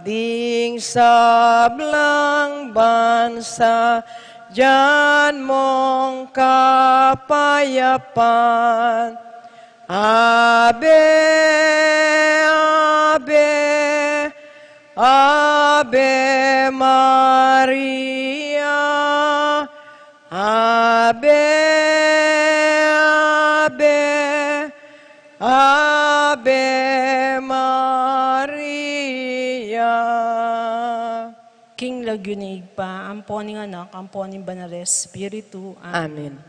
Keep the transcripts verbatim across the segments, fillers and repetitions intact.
Ding sablang bansa, dinan mong kapayapan. Ave, Ave, Ave Maria. Ave, Ave, Ave Maria. King lagyu ning Ibpa, ampo ning Anak, ampo ning Banal a Espiritu. Amen. Amen.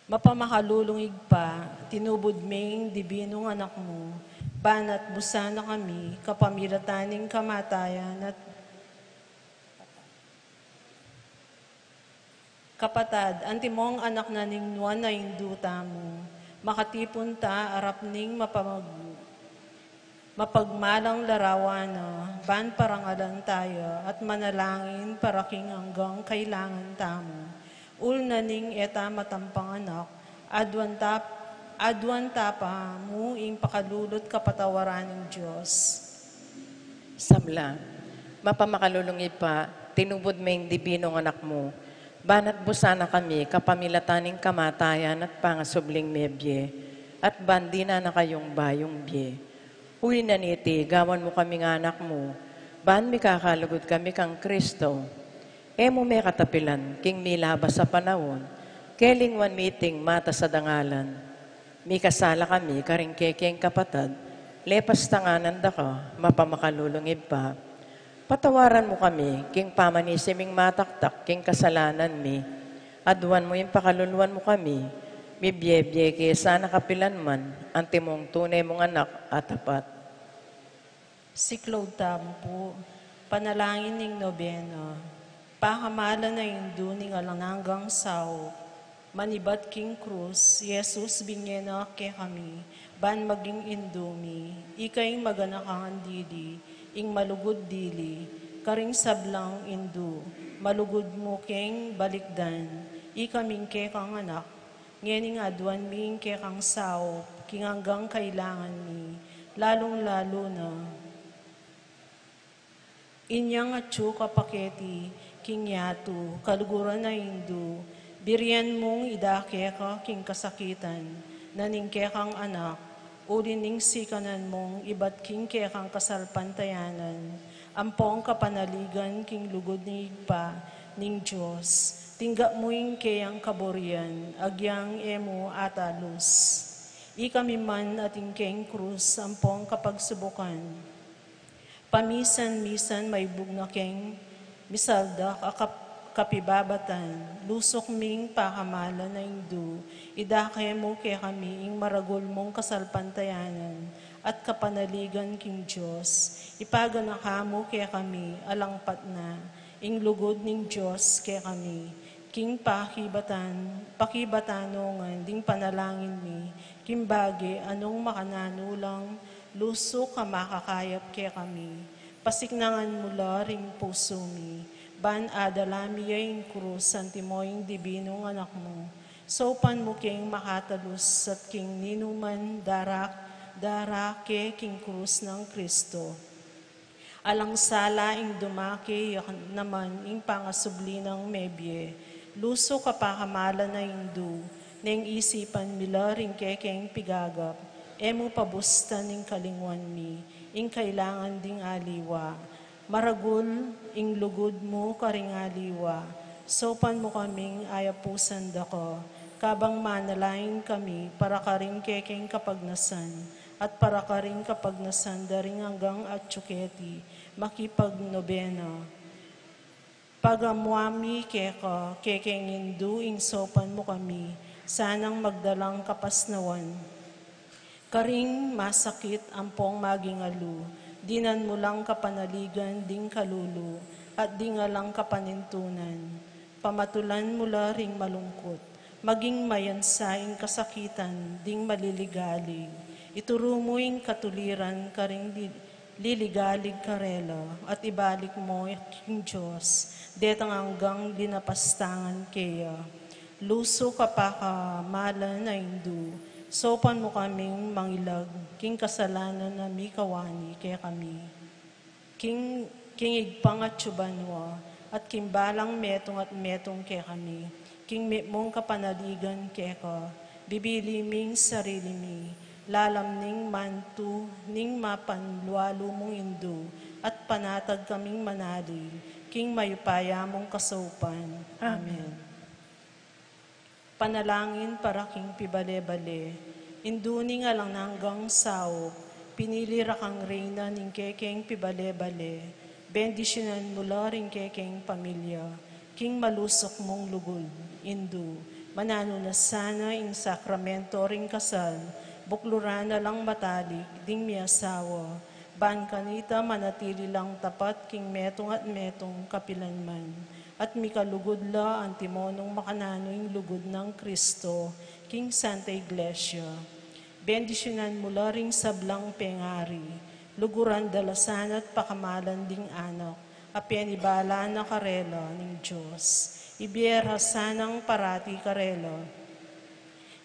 Mapamakalulung Ibpa, tinubud me ing dibinung Anak mu, ban atbusan na kami, kapamilatan ning kamatayan at Kapatad, antimong anak na ning nuan a Indu tamu, makatipun ta arap ning mapamag-, mapagmalang larawan na, ban parangalan ta ya, at manalangin para king anggang kailangan tamu. Uli na ning e ta matampang anak, aduan ta, aduan ta pa mu ing pakalulu't kapatawaran ning Dios. Samla. Mapamakalulung Ibpa, tinubud me ing dibinung Anak mu, ban atbusan na kami kapamilatan ning kamatayan at pangasubling mebie, at ban dinan na kayung bayung bie. Uli na niti, gawan mu kaming anak mu, ban mikakalugud kami kang Kristo. E mu me katapilan king milabas a panaun, kelingwan mi iting matas a dangalan. Mikasala kami karing kekeng kapatad, lepas tanganan da ka, mapamakalulung Ibpa. Patawaran mu kami king pamanisi ming mataktak king kasalanan mi. Aduan mu ing pakaluluan mu kami, mibie-bie ke sana kapilan man, antimong tune mung anak a tapat. Siklaud tamu pu, panalangin ning nobena. Pakamalan a Indu ning alang anggang saup, manibat king krus, Jesus, binye na kekami, ban maging Indu mi, ika ing maganakan dili, ing malugud dili, karing sablang Indu, malugud mu keng balikdan, ikaming kekang anak, ngening aduan mi ing kekang saup, king anggang kailangan mi, lalung-lalu na inyang atyu ka pa keti king yatu, kaluguran a Indu, birian mung idake ka king kasakitan na ning kekang anak, uli ning sikanan mung ibat king kekang kasalpantayanan, ampong kapanaligan king lugud ning Ibpa ning Dios, tinggap mu ing keyang kaburian, agyang e mu atalus. Ikami man atin keng krus, ampong kapagsubukan. Pamisan-misan maibug na keng misaldak a kap-, kapibabatan, lusuk ming pakamalan a Indu, idake mu kekami ing maragul mung kasalpantayanan at kapanaligan king Dios, ipaganaka mu kekami, alang patna, ing lugud ning Dios kekami, king pakibatan, pakibatan ngan ding panalangin mi, king bage a nung makananu lang lusuk a makakayap kekami, pasiknangan mu la ring pusu mi, ban adala mi ya ing krus, antimo ing dibinung Anak mu, saupan mu keng makatalus at king ninuman darak, darake king krus nang Kristo. Alang sala ing dumake, ya naman ing pangasubli nang mebie, lusuk a pakamalan a Indu, neng isipan mi la ring kekeng pigagap, e mu pabustan ing kalingwan mi, ing kailangan ding aliwa. Maragul ing lugud mu karing aliwa, saupan mu kaming ayapusan da ka, kabang manalangin kami para karing kekeng kapagnasan, at para karing kapagnasan da ring anggang atyu keti, makipagnobena. Pagamuan mi keka, kekeng Indu, ing saupan mu kami, sanang magdalang kapasnawan. Karing masakit ampong maging alu, dinan mu lang kapanaligan ding kalulu, at ding alang kapanintunan. Pamatulan mu la ring malungkut, maging mayansa ing kasakitan ding maliligalig. Ituru mu ing katuliran karing li-, liligalig karela, at ibalik mu king Dios detang anggang linapastangan keya. Lusuk a pakamalan a Indu, saupan mu kaming mangilag king kasalanan a mikawani kekami. King, king Ibpang atiu banua, at king balang metung at metung kekami, king mitmung kapanaligan keka, bibili ming sarili mi, lalam ning mantu ning mapanlualu mung Indu, at panatag kaming manalig king mayupaya mung kasaupan. Amen. Amen. Panalangin para king pibale-bale. Indu ning alang anggang saup, pinili ra kang reyna ning kekeng pibale-bale. Bendisyunan mu la ring kekeng pamilya king malusuk mung lugud. Indu, mananu na sana ing sakramento ring kasal, bukluran na lang matalik ding miasawa, ban kanita manatili lang tapat king metung at metung kapilanman, at mikalugud la antimo nung makananu ing lugud nang Kristo king Santa Iglesia. Bendisyunan mu la ring sablang pengari, luguran da la sana at pakamalan ding anak a penibala na karela ning Dios. Ibie ra sanang parati karela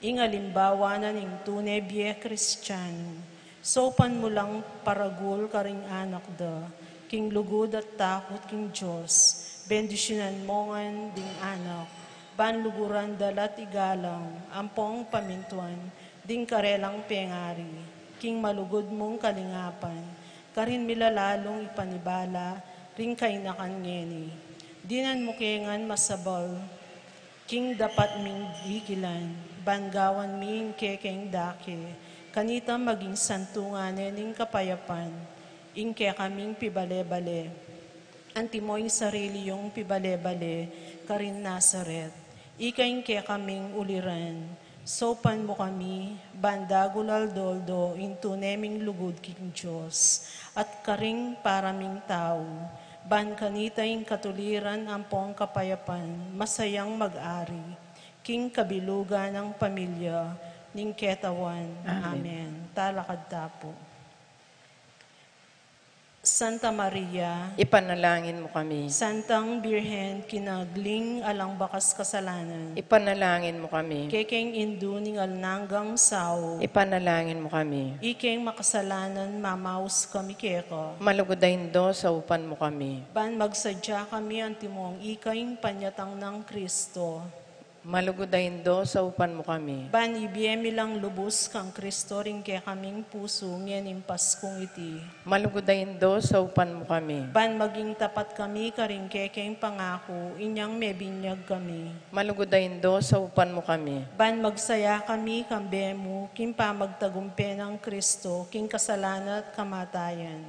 ing alimbawa na ning tune bie Kristianu. Saupan mu lang paragul karing anak da king lugud at takut king Dios. Bendisyunan mu ngan ding anak, ban luguran da la't igalang ampong pamintuan ding karelang pengari king malugud mung kalingapan, karin mi la lalung ipanibala ring kainakan ngeni. Dinan mu ke ngan masabal king dapat ming dikilan, ban gawan mi ing kekeng dake, kanita maging santungan ne ning kapayapan ing kekaming pibale-bale, antimo ing sarili yung pibale-bale karin Nazaret. Ika ing kekaming uliran, saupan mu kami, ban dagul aldo-aldo ing tune ming lugud king Dios, at karing para ming tau, ban kanita ing katuliran ampong kapayapan masayang mag-ari king kabilugan nang pamilya ning ketawan. Amen. Amen. Talakad ta pu. Santa Maria, ipanalangin mu kami. Santang Birhen, kinagling alang bakas kasalanan, ipanalangin mu kami. Kekeng Indu ning alang anggang saup, ipanalangin mu kami. Ikeng makasalanan, mamaus kami keka. Malugud a Indu, saupan mu kami. Ban magsadya kami antimong ika ing panyatang nang Kristo. Malugud a Indu, saupan mu kami. Ban ibie mi lang lubus kang Kristo ring kekaming pusu ngening Paskung iti. Malugud a Indu, saupan mu kami. Ban maging tapat kami karing kekeng pangaku inyang mebinyag kami. Malugud a Indu, saupan mu kami. Ban magsaya kami kambe mu king pamagtagumpe nang Kristo king kasalanan at kamatayan.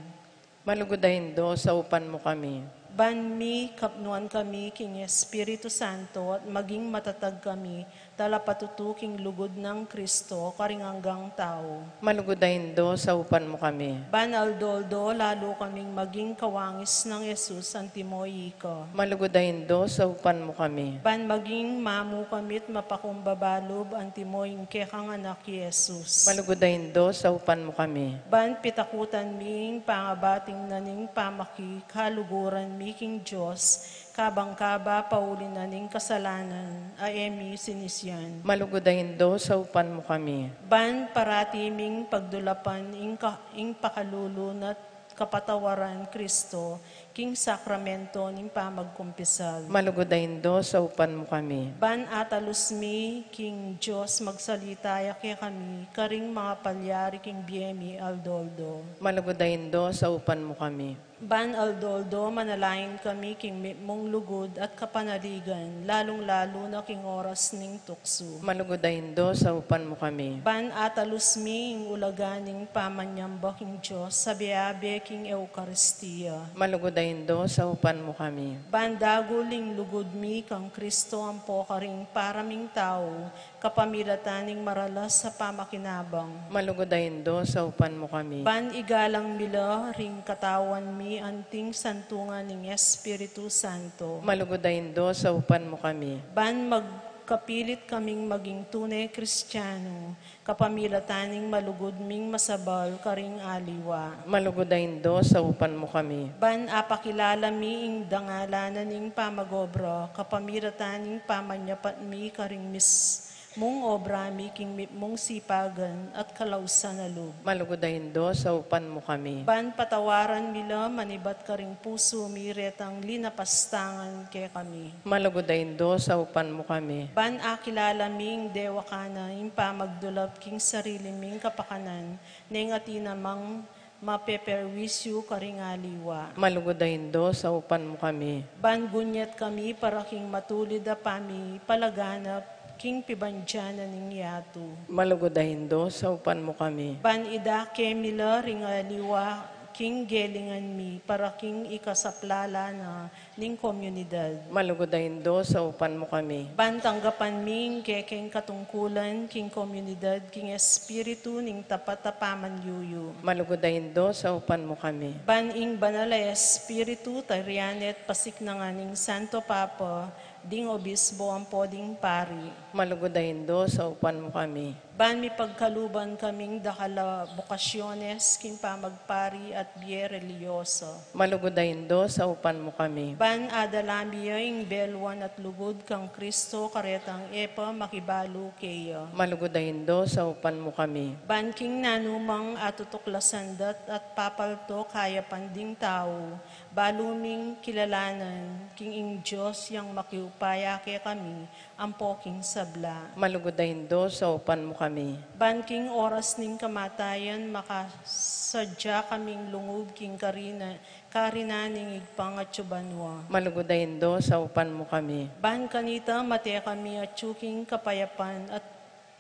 Malugud a Indu, saupan mu kami. Ban mikapnuan kami king Espiritu Santo at maging matatag kami, talapatutu king lugud nang Kristo karing anggang tau. Malugud a Indu, saupan mu kami. Ban aldo-aldo lalu kaming maging kawangis nang Jesus antimo ika. Malugud a Indu, saupan mu kami. Ban maging mamu kami't mapakumbaba lub antimo ing kekang anak i Jesus. Malugud a Indu, saupan mu kami. Ban pitakutan mi ing pangabating na ning pamakikaluguran mi king Dios, kabang kaba pauli na ning kasalanan a e mi sinisian. Malugud a Indu, saupan mu kami. Ban parati ming pagdulapan ing ka-, ing pakalulu na't kapatawaran Kristo, king sakramento ning pamagkumpisal. Malugud a Indu, saupan mu kami. Ban atalus mi king Dios, magsalita ya kekami karing mangapalyari king bie mi aldo-aldo. Malugud a Indu, saupan mu kami. Ban aldo-aldo manalangin kami king mitmung lugud at kapanaligan, lalung-lalu na king oras ning tuksu. Malugud a Indu, saupan mu kami. Ban atalus mi ing ulaga ning pamanyamba king Dios, sabe-abe king Eukaristia. Malugud a Indu, saupan mu kami. Ban dagul ing lugud mi kang Kristo ampo karing para ming tau, kapamilatan ning maralas a pamakinabang. Malugud a Indu, saupan mu kami. Ban igalang mi la ring katawan mi anting santungan ning Espiritu Santo. Malugud a Indu, saupan mu kami. Ban magkapilit kaming maging tune Kristiano, kapamilatan ning malugud ming masabal karing aliwa. Malugud a Indu, saupan mu kami. Ban apakilala mi ing dangalan na ning pamag-obra, kapamilatan ning pamanyapat mi karing mis-, mung obra mi king mipmung sipagan at kalausan a lub. Malugud a Indu, saupan mu kami. Ban patawaran mi la manibat karing pusu mi retang linapastangan kekami. Malugud a Indu, saupan mu kami. Ban akilala mi ing dewakan na ing pamagdulap king sarili ming kapakanan, neng atin namang mapeperwisyu karing aliwa. Malugud a Indu, saupan mu kami. Ban gunyat kami para king matulid a pamipalaganap king pibandian na ning yatu. Malugud a Indu, saupan mu kami. Ban idake mi la ring aliwa king gelingan mi para king ikasaplala na ning komunidad. Malugud a Indu, saupan mu kami. Ban tanggapan mi ing kekeng katungkulan king komunidad king espiritu ning tapat a pamanyuyu. Malugud a Indu, saupan mu kami. Ban ing banal a espiritu, tarian at pasiknangan ning Santo Papa, ding obispo ampo ding pari. Malugud a Indu, saupan mu kami. Ban mipagkaluban kaming dakal a bokasyones king pamagpari at bie relihiyoso. Malugud a Indu, saupan mu kami. Ban adala mi ya ing belwan at lugud kang Kristo karetang e pa makibalu keya. Malugud a Indu, saupan mu kami. Ban king nanumang atutuklasan da at papalto kayapan ding tau, balu ming kilalanan king ing Dios yang makiupaya kekami, ampo king sabla. Malugud a Indu, saupan mu kami. Ban king oras ning kamatayan, makasadya kaming lungub king karina, karinan ning Ibpang atsu banua. Malugud a Indu, saupan mu kami. Ban kanita mate kami atsu king kapayapan at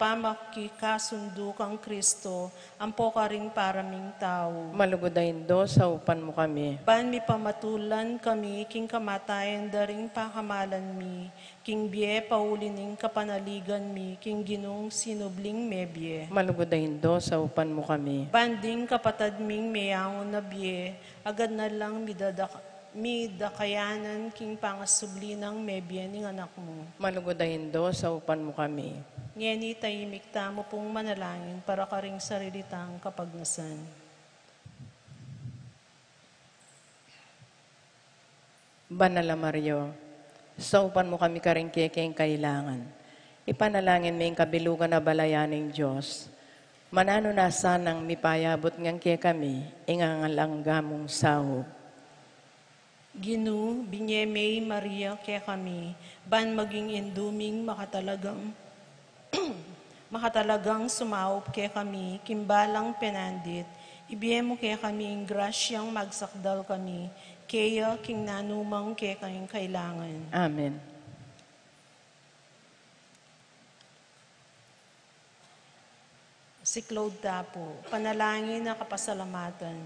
pamakikasundu kang Kristo, ampo karing para ming tau. Malugud a Indu, saupan mu kami. Ban mipamatulan kami king kamatayan da ring pakamalan mi, king bie pauli ning kapanaligan mi, king Ginung sinubling mebie. Malugud a Indu, saupan mu kami. Ban ding kapatad ming meyangu na bie, agad na lang midadak-, midakayanan king pangasubli nang mebie ning Anak mu. Malugud a Indu, saupan mu kami. Ngeni tahimik tamu pung manalangin para karing sarili tang kapagnasan. Banal a Maria, saupan mu kami karing kekeng kailangan. Ipanalangin mi ing kabilugan a balayan ning Dios. Mananu na sanang mipayabut ngan kekami ing angga-angga mung saup. Ginu, binie me i Maria kekami, ban maging indu ming makatalagang makatalagang sumaup kekami king balang penandit, ibie mu kekami ing grasyang magsakdal kami keya king nanumang kekeng kailangan. Amen. Siklaud ta pu, panalangin a kapasalamatan.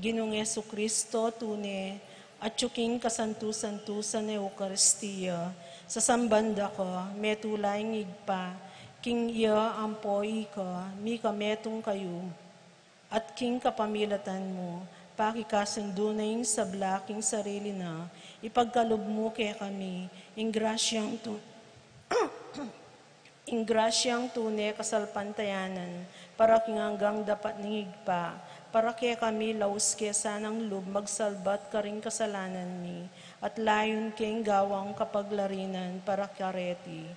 Ginung Jesucristo, tune atsu king kasantu-santusan a Eukaristia, sasamban da ka, metula ing Ibpa, king iya ampo ika, mikametung kayu, at king kapamilatan mu, pakikasundu na ing sabla king sarili na, ipagkalub mu kekami ing grasyang tu-, ing grasyang tune kasalpantayanan, para king anggang dapat ning Ibpa, para kekami laus ke sanang lub magsalbat karing kasalanan mi, at layun keng gawang kapaglarinan para kareti.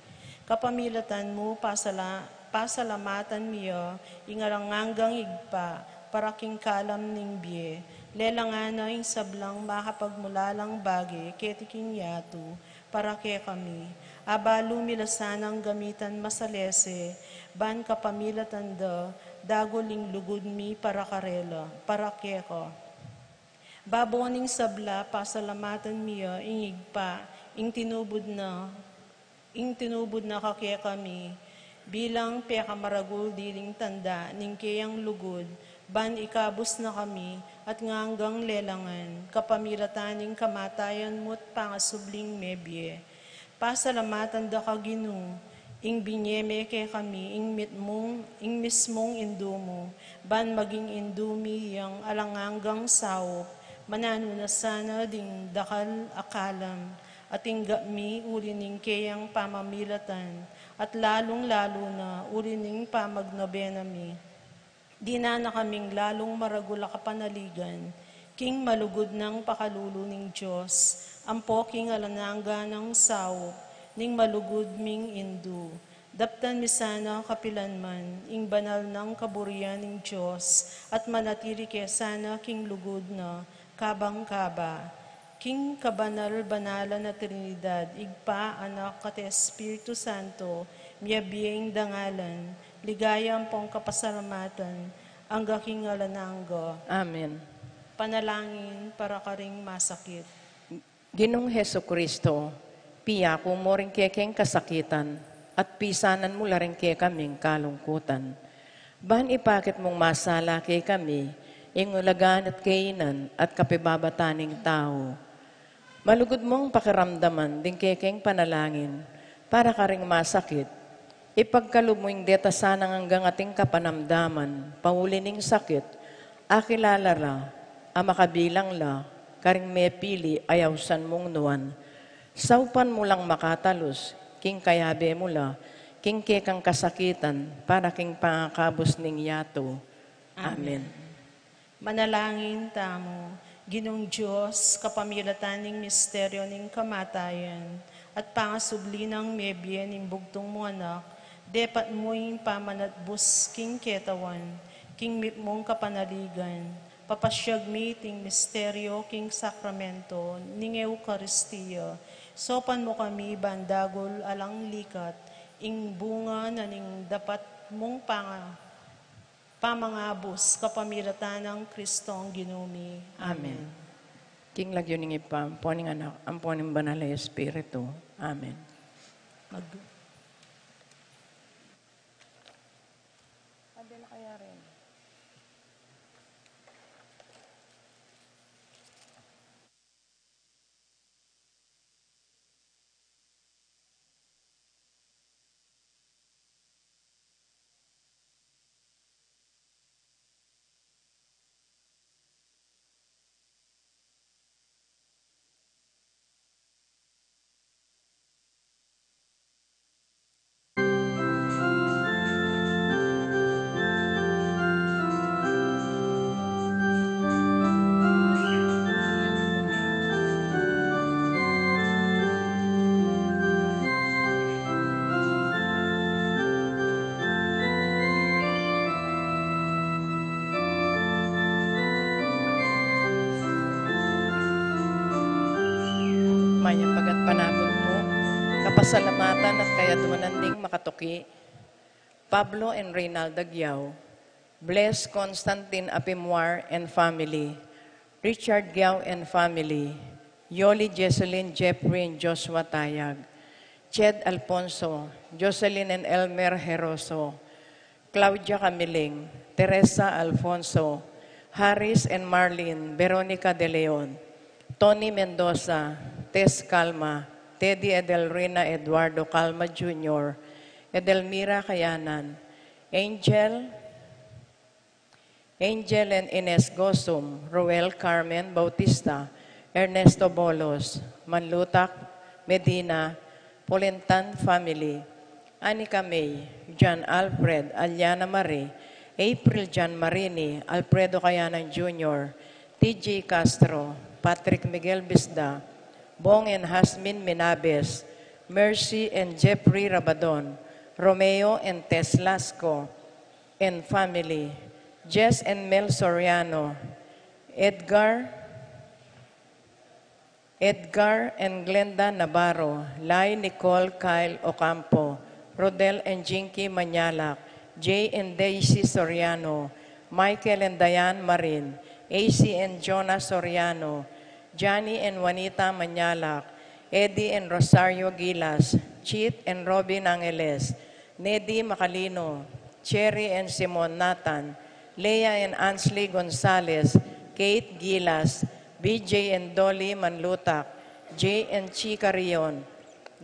Kapamilatan mu, pasala-, pasalamatan mi ya, ing alang anggang Ibpa, para king kalam ning bie, lelangan na ing sablang makapagmulalang bage keti king yatu, para kekami. Abalu mi la sanang gamitan masalese, ban kapamilatan da, dagul ing lugud mi para karela, para keka. Babo ning sabla, pasalamatan mi ya, ing Ibpa, ing tinubud na, ing tinubud na ka kekami, bilang pekamaragul diling tanda ning keyang lugud, ban ikabus na kami, at nganggang lelangan, kapamilatan ning kamatayan mu't pangasubling mebie. Pasalamatan da ka, Ginu, ing binie me kekami, ing mitmung, ing mismung indu mu, ban maging indu mi yang alang anggang saup, mananu na sana ding dakal a kalam, a tinggap mi uli ning keyang pamamilatan, at lalung-lalu na uli ning pamagnobena mi. Dinan na kaming lalung maragul a kapanaligan, king malugud nang pakalulu ning Dios, ampo king alang angga nang saup, ning malugud ming indu, Daptan mi sana kapilan man ing banal nang kaburian ning Dios, at manatili ke sana king lugud na kabang kaba. King kabanal-banalan a Trinidad, Ibpa, Anak, at Espiritu Santo, miyabie ing dangalan, ligaya ampong kapasalamatan, angga king alang angga. Amen. Panalangin para karing masakit. Ginung Jesucristo, piyaku mu ring kekeng kasakitan, at pisanan mu la ring kekaming kalungkutan. Ban ipakit mung masala kekami, ing ulagan at kainan at kapibabatan ning tau. Malugud mung pakiramdaman ding kekeng panalangin para karing masakit. Ipagkalub mu ing deta sanang anggang ating kapanamdaman, pauli ning sakit, akilala la, a makabilang la, karing mepili a ausan mung nuan. Saupan mu lang makatalus, king kayabe mu la, king kekang kasakitan, para king pangakabus ning yatu. Amen. Amen. Manalangin tamu. Ginung Dios, kapamilatan ning misteryo ning kamatayan at pangasubli nang mebie ning bugtung mung anak, depat mu ing pamanatbus king ketawan, king mipmung kapanaligan, papasyag mi iting misteryo king sakramento ning Eukaristia, saupan mu kami ban dagul alang likat, ing bunga na ning dapat mung panga- pamangabus kapamilatan nang Kristong Ginu mi. Amen. Amen. King lagyu ning Ibpa, ampo ning Anak, ampo ning Banal a Espiritu. Amen. Mag- Ade na kaya rin. Mayap a gatpanapun pu, kapasalamatan at kayaduanan ding makatuki, Pablo and Reynalda Giao, Bles Constantine Apimuar and family, Richard Giao and family, Yoli Jesselyn Jeffrey and Joshua Tayag, Ched Alfonso, Jocelyn and Elmer Heroso, Claudia Camiling, Teresa Alfonso, Harris and Marlene, Veronica De Leon, Tony Mendoza, Tess Calma, Teddy Edelrina Eduardo Calma Junior, Edelmira Kayanan, Angel, Angel and Ines Gosum, Roel Carmen Bautista, Ernesto Bolos, Manlutak, Medina, Polentan family, Anika May, John Alfred, Aliana Marie, April John Marini, Alfredo Kayanan Junior, T J Castro, Patrick Miguel Bisda, Bong and Hasmin Minabes, Mercy and Jeffrey Rabadon, Romeo and Tess Lasco, and family, Jess and Mel Soriano, Edgar, Edgar and Glenda Navarro, Lai Nicole Kyle Ocampo, Rodel and Jinky Mañalac, Jay and Daisy Soriano, Michael and Diane Marin, A C and Jonah Soriano, Johnny and Juanita Mañalac, Eddie and Rosario Gilas, Chit and Robin Angeles, Nedy Macalino, Cherry and Simon Nathan, Leah and Ansley Gonzalez, Kate Gilas, B J and Dolly Manlutak, Jay and Chica Rion,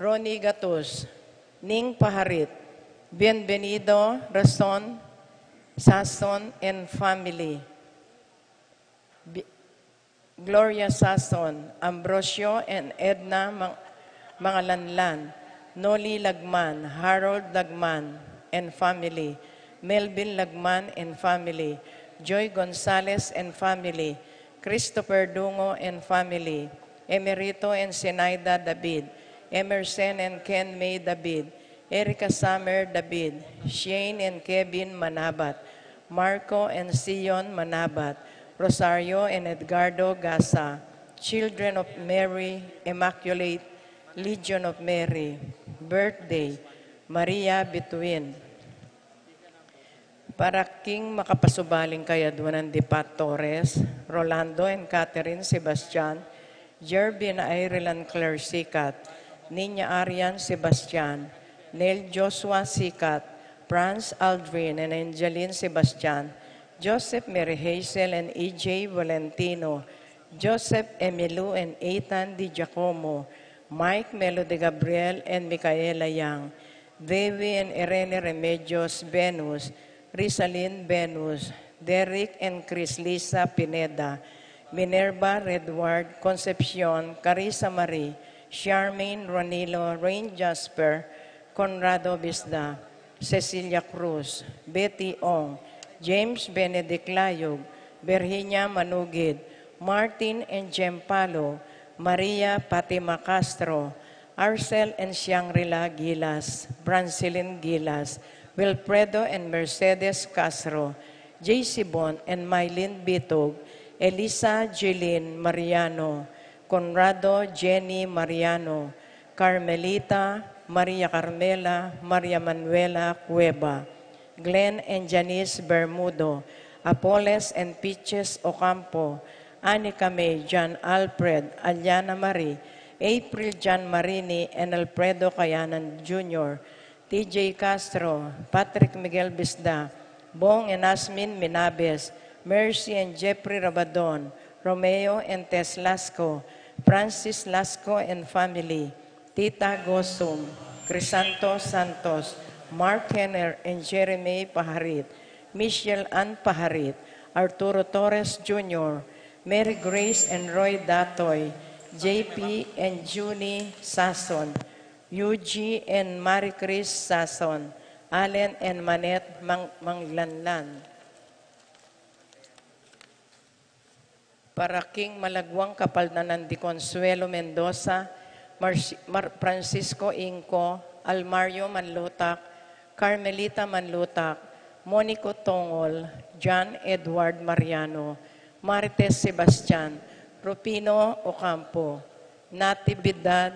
Ronnie Gatus, Ning Paharit, Bienvenido Rason, Sason and family. Bi- Gloria Sason, Ambrosio and Edna Mang-, Mangalanlan, Noli Lagman, Harold Lagman and family, Melvin Lagman and family, Joy Gonzalez and family, Christopher Dungo and family, Emerito and Sinaida David, Emerson and Ken May David, Erica Summer David, Shane and Kevin Manabat, Marco and Sion Manabat, Rosario and Edgardo Gasa, Children of Mary, Immaculate, Legion of Mary, birthday, Maria Bituin. Para king makapasubaling kayaduanan di Pat Torres, Rolando and Catherine Sebastian, Jervin Irene Claire Sikat, Nina Arian Sebastian, Neil Joshua Sikat, Franz Aldrin and Angeline Sebastian, Joseph Mary Hazel and E J Valentino, Joseph Emilio and Ethan Di Giacomo, Mike Melo de Gabriel and Micaela Yang, Dewi and Irene Remedios Venus, Rizalin Venus, Derek and Chris Lisa Pineda, Minerva Redward, Concepcion, Carissa Marie, Charmaine Ronilo, Rain Jasper, Conrado Bisda, Cecilia Cruz, Betty Ong, James Benedict Layog, Virginia Manugid, Martin and Jem Palo, Maria Fatima Castro, Arcel and Shangri-La Gilas, Brancelin Gilas, Wilfredo and Mercedes Castro, J C Bon and Mylene Bitog, Elisa Jeline Mariano, Conrado Jenny Mariano, Carmelita, Maria Carmela, Maria Manuela Cueva, Glenn and Janice Bermudo, Apoles and Peaches Ocampo, Anika May, John Alfred, Aliana Marie, April John Marini, and Alfredo Kayanan Junior, T J Castro, Patrick Miguel Bisda, Bong and Asmin Minabes, Mercy and Jeffrey Rabadon, Romeo and Tess Lasco, Francis Lasco and family, Tita Gosum, Crisanto Santos, Mark Henner and Jeremy Paharit, Michelle Ann Paharit, Arturo Torres Junior, Mary Grace and Roy Datoy, J P and Junie Sason, Yuji and Marie Chris Sason, Allen and Manette Mang-, Manglanlan. Para king malagwang kapaldanan di Consuelo Mendoza, Marci-, Mar-, Francisco Inco, Almario Manlutak, Carmelita Manlutak, Monico Tongol, John Edward Mariano, Marites Sebastian, Rufino Ocampo, Natividad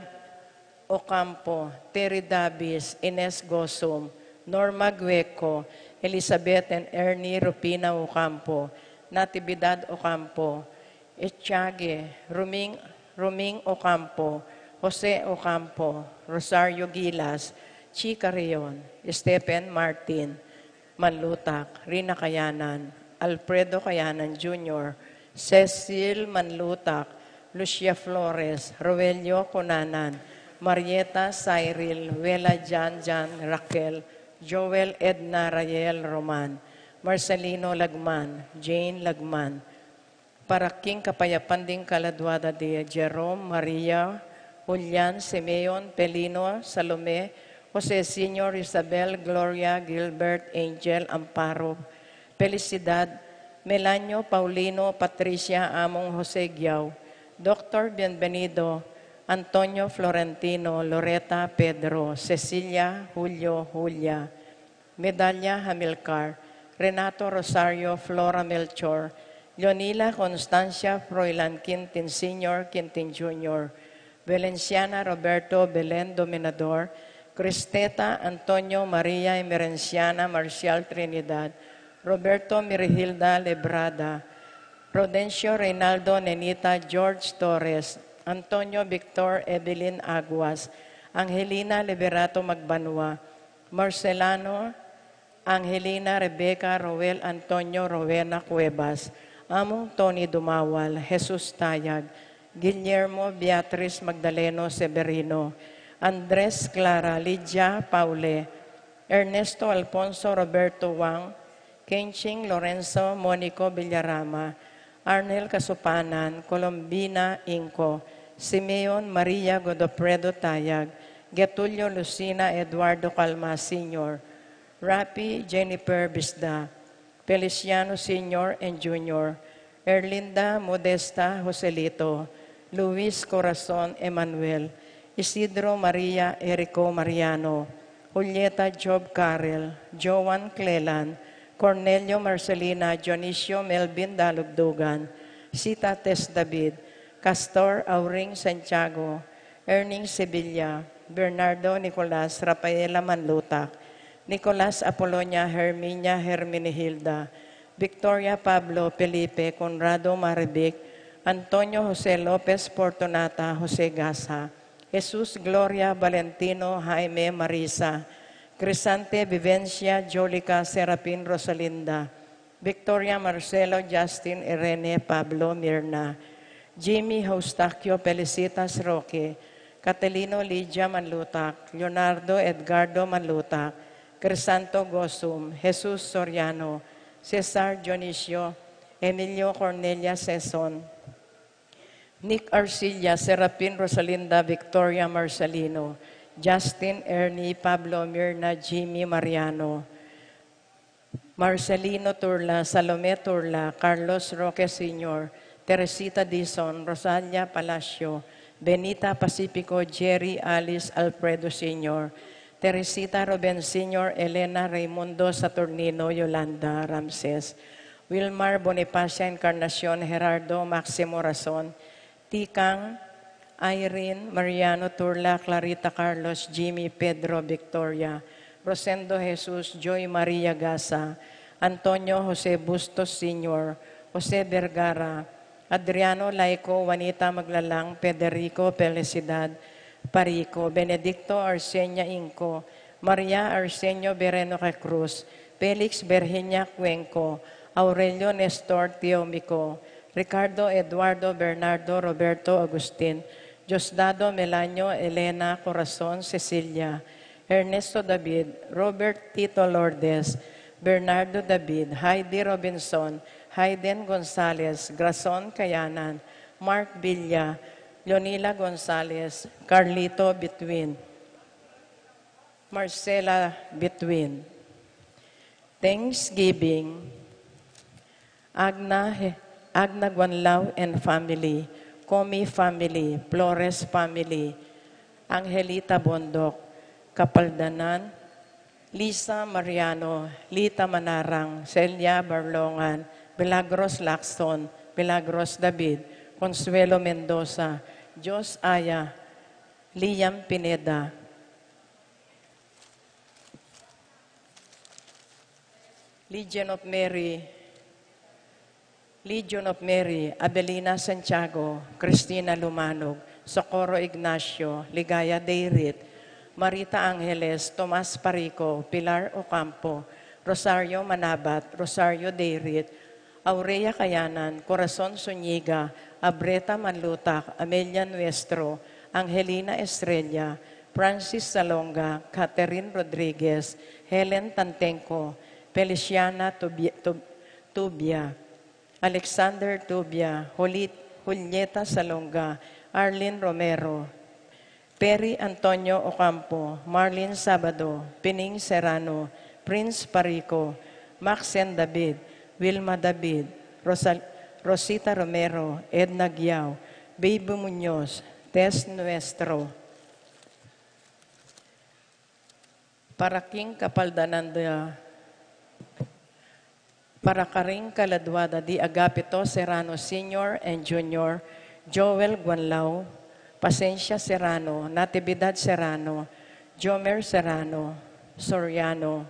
Ocampo, Terry Davis, Ines Gosum, Norma Gueco, Elizabeth and Ernie Rufina Ocampo, Natividad Ocampo, Echage, Ruming, Ruming Ocampo, Jose Ocampo, Rosario Gilas, Chica Rion, Stephen Martin, Manlutak, Rina Kayanan, Alfredo Kayanan Junior, Cecil Manlutak, Lucia Flores, Roelio Cunanan, Marieta Cyril, Wela Jan Jan Raquel, Joel Edna Rael Roman, Marcelino Lagman, Jane Lagman, para king kapayapan ding kaladua da di Jerome, Maria, Julian, Simeon, Pelino, Salome, Jose Senior, Isabel, Gloria, Gilbert, Angel, Amparo, Felicidad, Melanio, Paulino, Patricia, Among Jose Guiao, Doctor Bienvenido, Antonio, Florentino, Loreta, Pedro, Cecilia, Julio, Julia, Medalla, Hamilcar, Renato, Rosario, Flora, Melchor, Leonila, Constancia, Froilan Quintin Senior, Quintin Junior, Valenciana, Roberto, Belen, Dominador, Cristeta, Antonio, Maria, Emerenciana, Marcial, Trinidad, Roberto, Mirihilda, Lebrada, Rodencio, Reynaldo, Nenita, George Torres, Antonio, Victor, Evelyn Aguas, Angelina, Liberato Magbanua, Marcelano, Angelina, Rebecca, Roel, Antonio, Rowena Cuevas, Among Tony Dumawal, Jesus Tayag, Guillermo, Beatriz, Magdaleno, Severino, Andres, Clara, Lydia, Paule, Ernesto, Alfonso, Roberto, Wang, Kenching, Lorenzo, Monico, Villarama, Arnel, Kasupanan, Colombina, Inco, Simeon, Maria, Godofredo, Tayag, Getulio, Lucina, Eduardo, Calma Senior, Rapi, Jennifer Bisda, Feliciano Senior and Junior, Erlinda, Modesta, Joselito, Luis, Corazon, Emmanuel, Isidro, Maria, Erico, Mariano, Julieta Job Carrel, Joan Cleland, Cornelio Marcelina, Dionisio Melvin Dalugdugan, Sita Tess David, Castor Auring Santiago, Erning Sevilla, Bernardo Nicolas Rafaela Manlutak, Nicolas Apolonia Herminia Herminihilda, Victoria Pablo Felipe Conrado Marivic, Antonio Jose Lopez Fortunata Jose Gasa, Jesus Gloria Valentino Jaime Marisa, Crisante Vivencia Jolica Serafin Rosalinda, Victoria Marcelo Justin Irene Pablo Mirna, Jimmy Eustaquio Felicitas Roque, Catalino Lydia Manlutak, Leonardo Edgardo Manlutak, Crisanto Gosum, Jesus Soriano, Cesar Dionisio, Emilio Cornelia Seson, Nick Arcilla, Serafin Rosalinda Victoria Marcelino, Justin Ernie Pablo Mirna Jimmy Mariano, Marcelino Turla, Salome Turla, Carlos Roque Senior, Teresita Dizon, Rosalia Palacio, Benita Pacifico, Jerry Alice Alfredo Senior, Teresita Ruben Senior, Elena Raimundo Saturnino, Yolanda Ramses, Wilmar Bonifacia Encarnacion, Gerardo Maximo Rason, Tikang, Irene, Mariano Turla, Clarita Carlos, Jimmy, Pedro, Victoria, Rosendo Jesus, Joy Maria Gasa, Antonio Jose Bustos Senior, Jose Vergara, Adriano Laico, Juanita Maglalang, Federico Felicidad Parico, Benedicto Arsenia Inco, Maria Arsenio Bereno Cruz, Felix Virginia Cuenco, Aurelio Nestor Teomico, Ricardo Eduardo Bernardo Roberto Agustin, Diosdado Melanio Elena Corazon Cecilia, Ernesto David, Robert Tito Lourdes, Bernardo David, Heidi Robinson, Hayden Gonzalez, Grason Kayanan, Mark Villa, Leonila Gonzalez, Carlito Between, Marcela Between. Thanksgiving, Agna, Agna Guanlao and family, Comi family, Flores family, Angelita Bondoc, Kapaldanan, Lisa Mariano, Lita Manarang, Celia Barlongan, Milagros Lacson, Milagros David, Consuelo Mendoza, Jos Aya, Liam Pineda, Legion of Mary, Legion of Mary, Abelina Santiago, Cristina Lumanog, Socorro Ignacio, Ligaya Deirit, Marita Angeles, Tomas Parico, Pilar Ocampo, Rosario Manabat, Rosario Deirit, Aurea Kayanan, Corazon Zuniga, Abreta Manlutak, Amelia Nuestro, Angelina Estrella, Francis Salonga, Catherine Rodriguez, Helen Tantengco, Feliciana Tubia, Tub-, Tubia, Alexander Tubia, Juli-, Julieta Salonga, Arlene Romero, Perry Antonio Ocampo, Marlene Sabado, Pining Serrano, Prince Parico, Maxen David, Wilma David, Rosal-, Rosita Romero, Edna Guiao, Baby Muñoz, Tess Nuestro. Para king kapaldanan da, para karing kaladua da di Agapito Serrano Senior and Junior, Joel Guanlao, Pasencia Serrano, Natividad Serrano, Jomer Serrano, Soriano,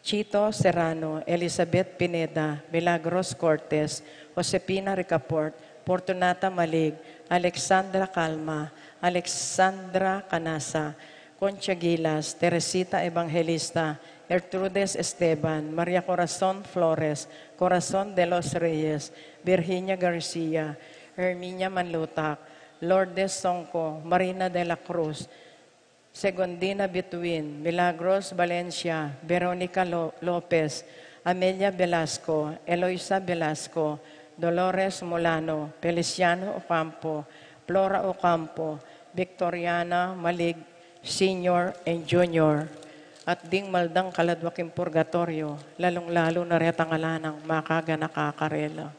Chito Serrano, Elizabeth Pineda, Milagros Cortes, Josefina Ricaport, Fortunata Malig, Alexandra Calma, Alexandra Canasa, Concha Gilas, Teresita Evangelista, Gertrudes Esteban, Maria Corazon Flores, Corazon de los Reyes, Virginia Garcia, Herminia Manlutak, Lourdes Songco, Marina de la Cruz, Segundina Bituin, Milagros Valencia, Veronica Lo-, Lopez, Amelia Velasco, Eloisa Velasco, Dolores Molano, Feliciano Ocampo, Flora Ocampo, Victoriana Malig Senior and Junior, at ding maldang kaladwa king purgatoryo, lalung-lalu na retang ala nang makaganaka karela.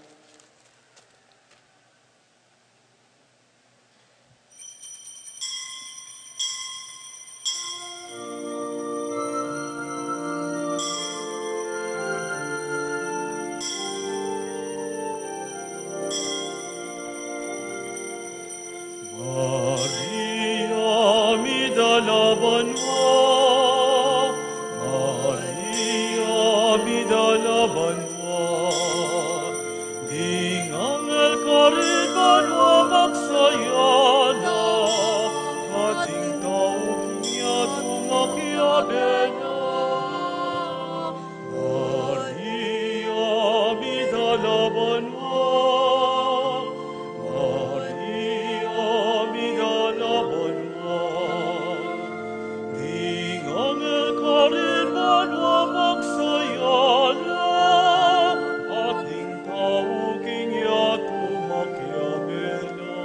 Maria, midala banua. Maria, midala banua. Ding anghel karin banua magsaya la, at ding tau king yatu makiabe la.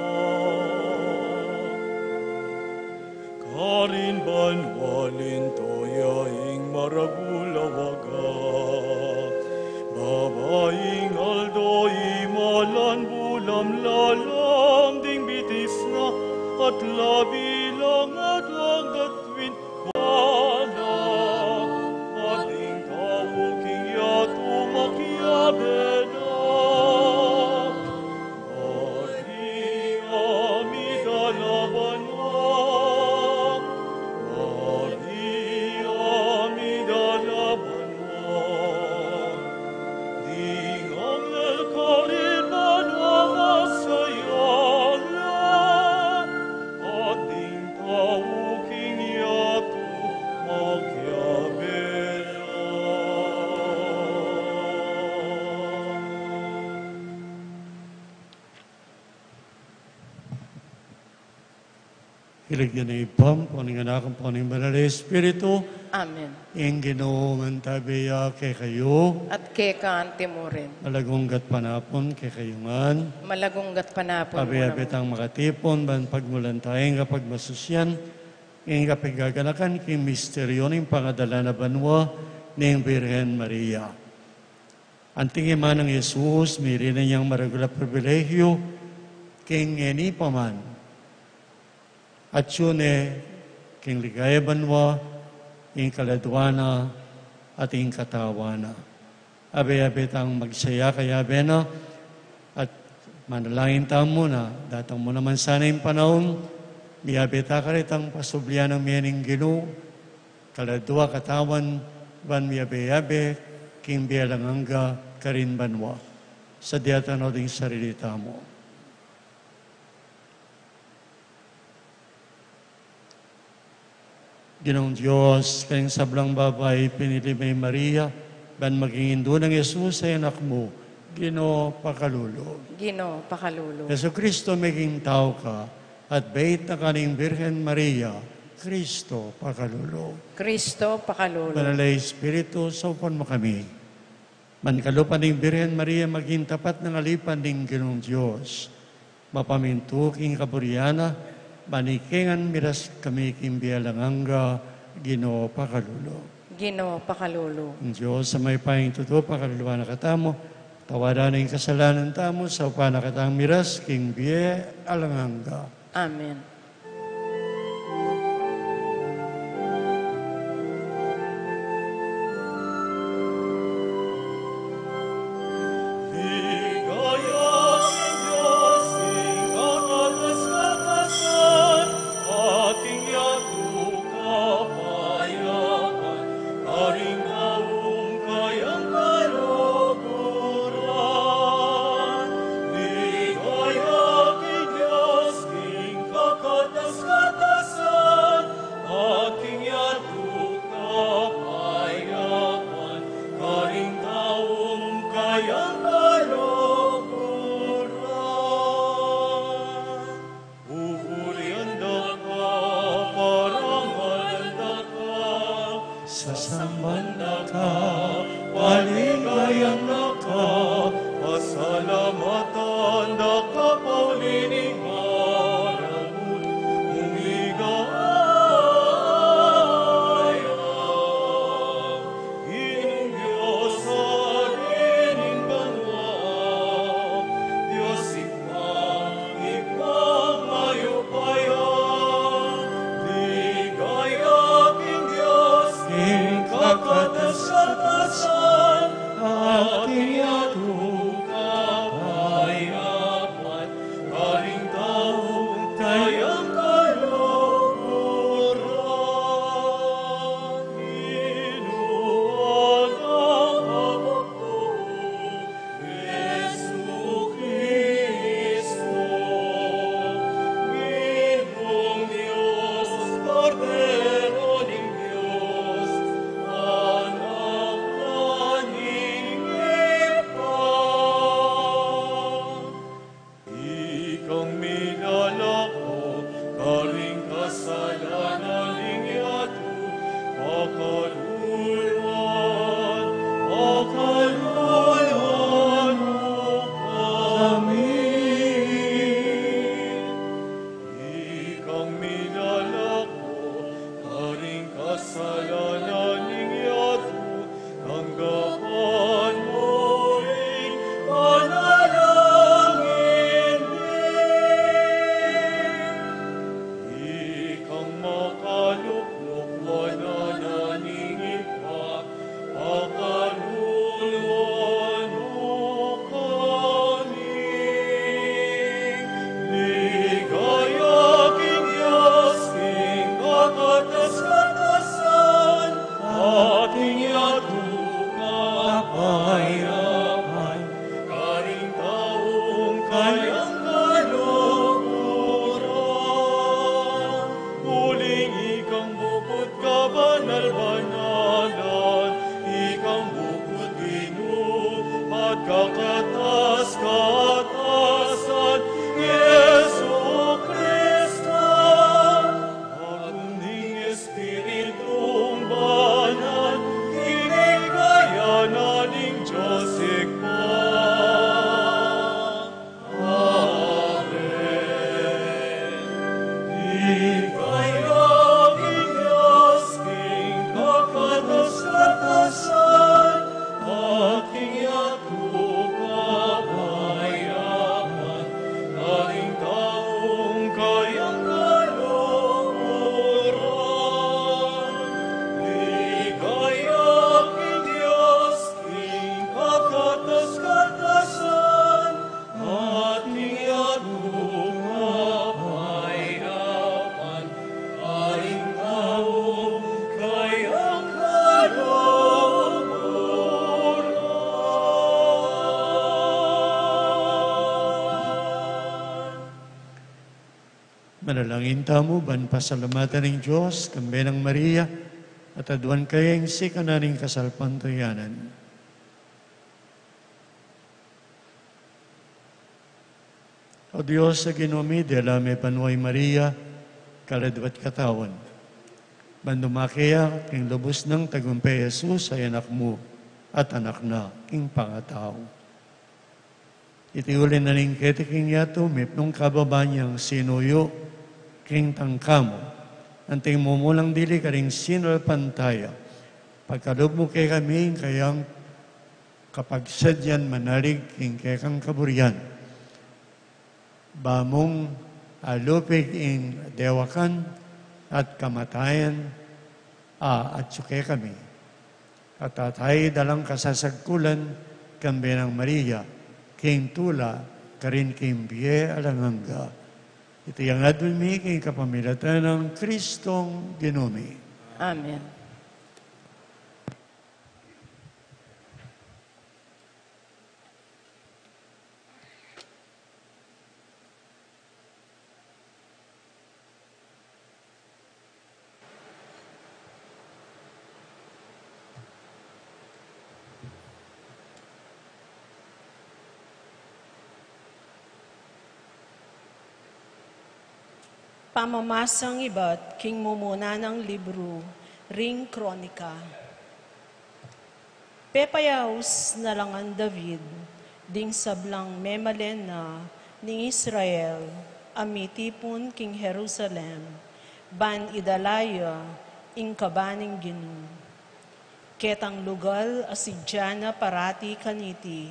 Karin banua linto ya ing maragul a waga. Babaing aldo imalan bulam lalam ding bitis na at labi lang at lang at win bana. At ding tau king yatu makiabe la. Maria, midala banua. Maria, midala banua. Ding anghel karin banua magsaya la, at ding tau king yatu makiabe la. King lagyu ning Ibpa, ampo ning Anak, ampo ning Banal a Espiritu. Amen. Ing Ginu mantabi ya kekayu. At keka anti mu rin. Malagung gatpanapun kekayu ngan. Malagung gatpanapun mu naman. Abe-abe tang makatipun ban pagmulan taya ing kapagmasusyan, ing kapiggaganakan king misteryu ning pangadalan a banua ning Birhen Maria. Anting i Manang Jesus, mirinan yang maragul a pribilehiu king ngeni pa man. Atyu ne king ligaya banua ing kaladua na at ing katawan na. Abe-abe tang magsaya kayabe na at manalangin tamu na datang mu naman sana ing panaun miyabe ta karetang pasublian nang mie ning Ginu, kaladua katawan, ban miyabe-yabe king bie alang angga karin banua. Sadya tana ding sarili tamu. Ginung Dios, keng sablang babai pinili me i Maria ban maging indu nang Jesus a anak mu. Ginu, pakalulu. Ginu, pakalulu. Jesucristo, meging tau ka at beit na ka ning Birhen Maria. Cristo, pakalulu. Cristo, pakalulu. Banal a Espiritu, saupan mu kami. Ban kalupa ning Birhen Maria maging tapat nang alipan ning Ginung Dios, mapamintu king kaburian na, ban ika ngan miras kami king bie alang angga. Ginu, pakalulu. Ginu, pakalulu. Ing Dios a mayupayang tutu pakaluluan na katamu, tawaran na ing kasalanan tamu, saupan na katang miras king bie alang angga. Amen. King kakatas-katasan, at king yatu kapayapan, karing taung kayang kaluguran. Pupurian da ka, parangalan da ka, sasamban da ka, paligayan da ka, pasalamatan da ka, pauli ning maragul mung ligaya. Ginung Dios, Ari ning banua, Dios Ibpa, Ibpang mayupaya, ligaya king Dios, king kakatas-katas Pakaluluan, pakaluluan mu kami. Ikang minalako karing kasalanan ning yatu, tanggapan mu ing panalangin mi. Ikang makalukluk wanan ning Ibpa, pakaluluan mu kami. Ligaya king Dios king kakatas-katasan, at king yatu kapayapan, karing taung kayang kaluguran. Uling ikang bukut kabanal-banalan, ikang bukut Ginu at kakatas-katasan, Jesucristo. Agung ning Espiritung Banal, king ligaya na ning Dios Ibpa. Amen. Ligaya king Dios king kakatas-katasan, at king yatu kapayapan, karing taung kayang kaluguran. Ligaya king Dios king kakatas-katasan, at king yatu kapayapan, karing taung kayang kaluguran. Manalangin tamu ban pasalamatan ing Dios, kambe nang Maria, at aduan kaya ing sikanan ning kasalpantayanan. O Dios a Ginu mi, dela me banua i Maria, kaladwa at katawan, ban dumake ya king lubus nang tagumpe Jesus a anak mu, at anak na king pangatau. Iti uli na ning keti king yatu, mipnung kababa nang sinuyu king tangka mu, anting mumulang dili karing sinalpantaya, pagkalub mu kekami ing kayang kapagsadyan manalig king kekang kaburian. Ba mung alupig ing dewakan at kamatayan a atyu kekami. At atiu da lang kasasagkulan kambe nang Maria, king tula karin king bie alang angga. Iti ing adwan mi king kapamilatan nang Kristong Ginu mi. Amen. Pamamasang ibat king mumuna nang libru ring Kronika. Pepayaus na la ngan David ding sablang memalen na ning Israel a mitipun king Jerusalem, ban idala ya ing kaba ning Ginu. Ketang lugal a sidya na parati kaniti.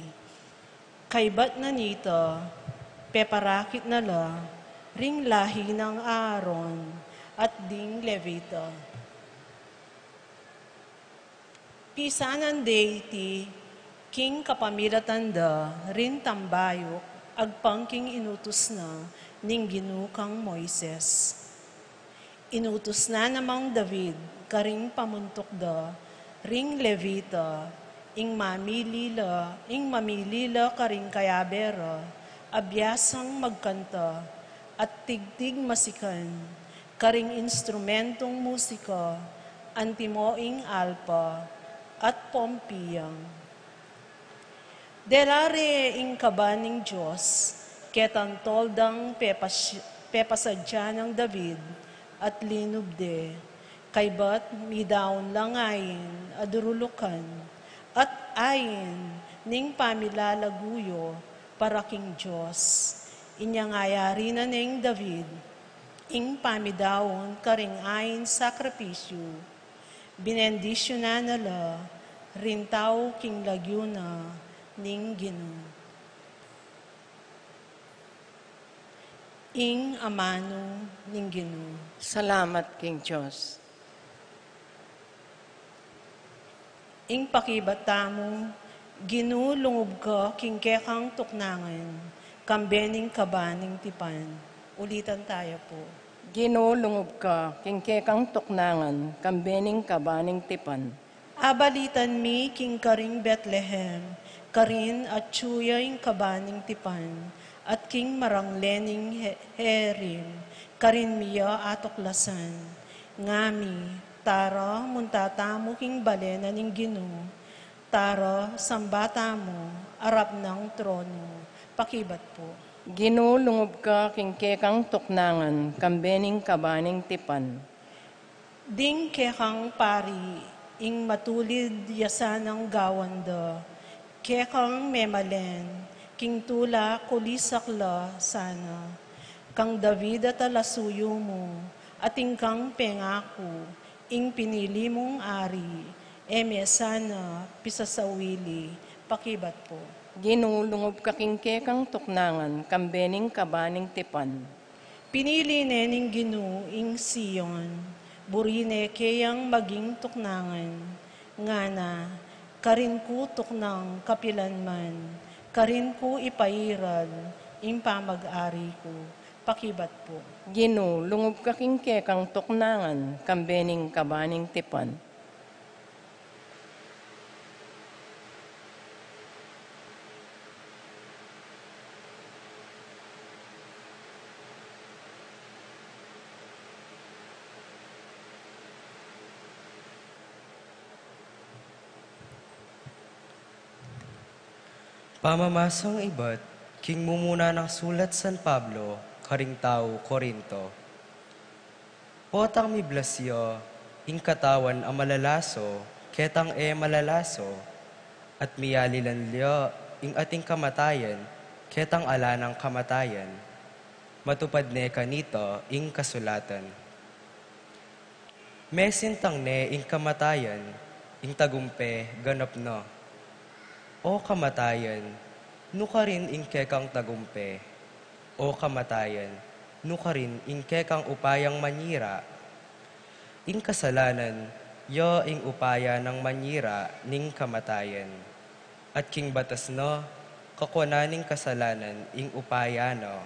Kaybat na nita, peparakit na la ring lahi nang Aaron at ding Levita. Pisanan de iti king kapamilatan da ring tambayuk agpang king inutus na ning Ginu kang Moises. Inutus na namang David karing pamuntuk da ring Levita, ing mamili la, ing mamili la karing kayabe ra a biasang magkanta at tigtig masikan karing instrumentung musika, antimo ing alpa at pompiyang. Dela re ing kaba ning Dios ketang toldang pepas-, pepasadya nang David at linub de. Kaybat midaun la ngeni a durulukan, at ain ning pamilalagu yu para king Dios. Inya ngeni yari na neng David ing pamidaun karing ain sakripisyu, binendisyunan na la ring tau king lagyu na ning Ginu. Ing amanu ning Ginu. Salamat king Dios. Ing pakibat tamu, Ginu, lungub ka king kekang tuknangan, kambe ning kaba ning tipan. Ulitan taya pu. Ginu, lungub ka king kekang tuknangan, kambe ning kaba ning tipan. Abalitan mi king karing Betlehem, karin atyu ya ing kaba ning tipan, at king marangle ning He-, Herim, karin mi ya atuklasan. Ngami, tara, munta tamu king bale na ning Ginu, tara, samba tamu arap nang tronu. Pakibat pu. Ginu, lungub ka king kekang tuknangan, kambe ning kaba ning tipan. Ding kekang pari, ing matulid ya sanang gawan da, kekang memalen, king tula kulisak la sana. Kang David a talasuyu mu, atin kang pengaku, ing pinili mung ari, e me sana pisasawili. Pakibat pu. Ginu, lungub ka king kekang tuknangan, kambe ning kaba ning tipan. Pinili ne ning Ginu ing Sion, buri ne keyang maging tuknangan, ngana, karin ku tuknang kapilanman, karin ku ipairal ing pamag-ari ku. Pakibat pu. Ginu, lungub ka king kekang tuknangan, kambe ning kaba ning tipan. Pamamasang ibat king mumuna nang sulat San Pablo karing tau Corinto. Potang miblas ya ing katawan a malalaso ketang e malalaso, at miyalilan ya ing ating kamatayan ketang ala nang kamatayan, matupad ne kanita ing kasulatan. Mesintang ne ing kamatayan, ing tagumpe ganap na. O kamatayan, nu karin ing kekang tagumpe? O kamatayan, nu karin ing kekang upayang manyira? Ing kasalanan, ya ing upaya nang manyira ning kamatayan. At king batas na, kakua na ning kasalanan ing upaya na.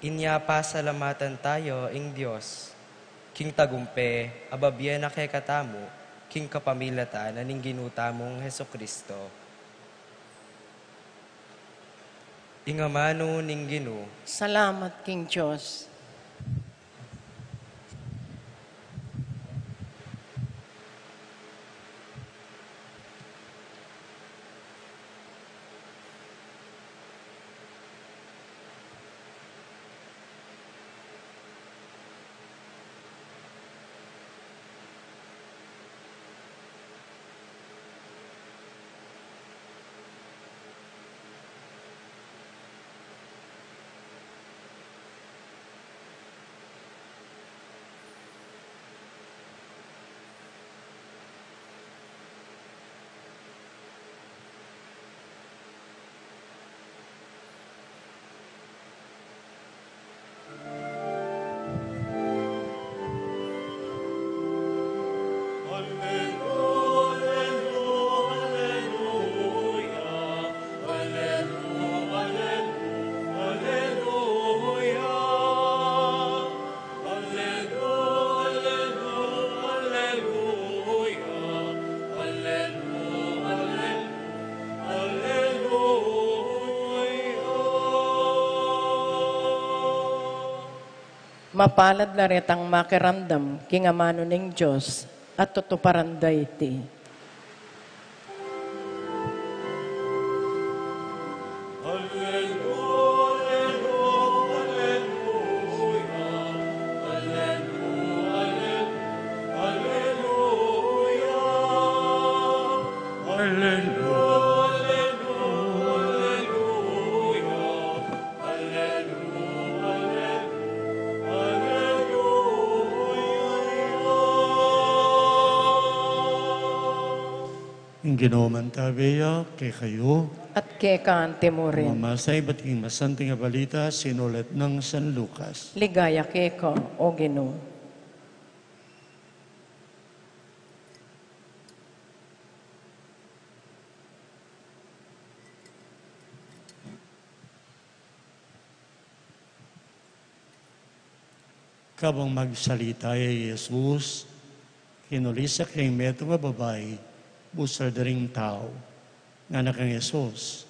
Inya pasalamatan taya ing Dios, king tagumpe a babie na kekatamu, king kapamilatan na ning Ginu tamung Jesucristo. Ing amanu ning Ginu. Salamat king Dios. Mapalad la retang makiramdam king amanu ning Dios at tutuparan da iti. Aleluya. Ing Ginu mantabe ya kekayu. At keka anti mu rin. Mamasa ibat king masanting a balita sinulat nang San Lucas. Ligaya keka, O Ginu. Kabang magsalita ya i Jesus, kinulis ya king metung a babai busal da ring tau. Ngana kang Jesus,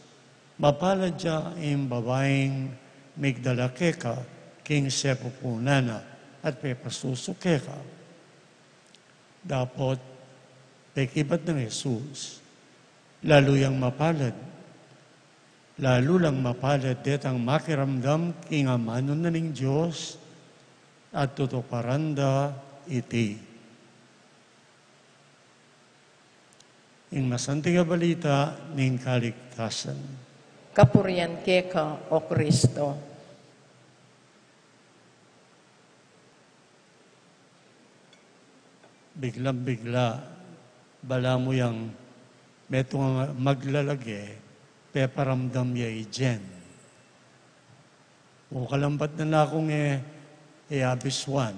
"Mapalad ya ing babaing migdala keka king sepupunan na at pepasusu keka." Dapot pekibat nang Jesus, "Lalu yang mapalad, lalu lang mapalad detang makiramdam king amanu na ning Dios at tutuparan da iti." Ing masanting a balita ning kaligtasan. Kapurian keka, O Kristo. Biglang-bigla, balamu yang metung a maglalage, peparamdam ya i Jen. O, kalambat na nakung e, e abisuan.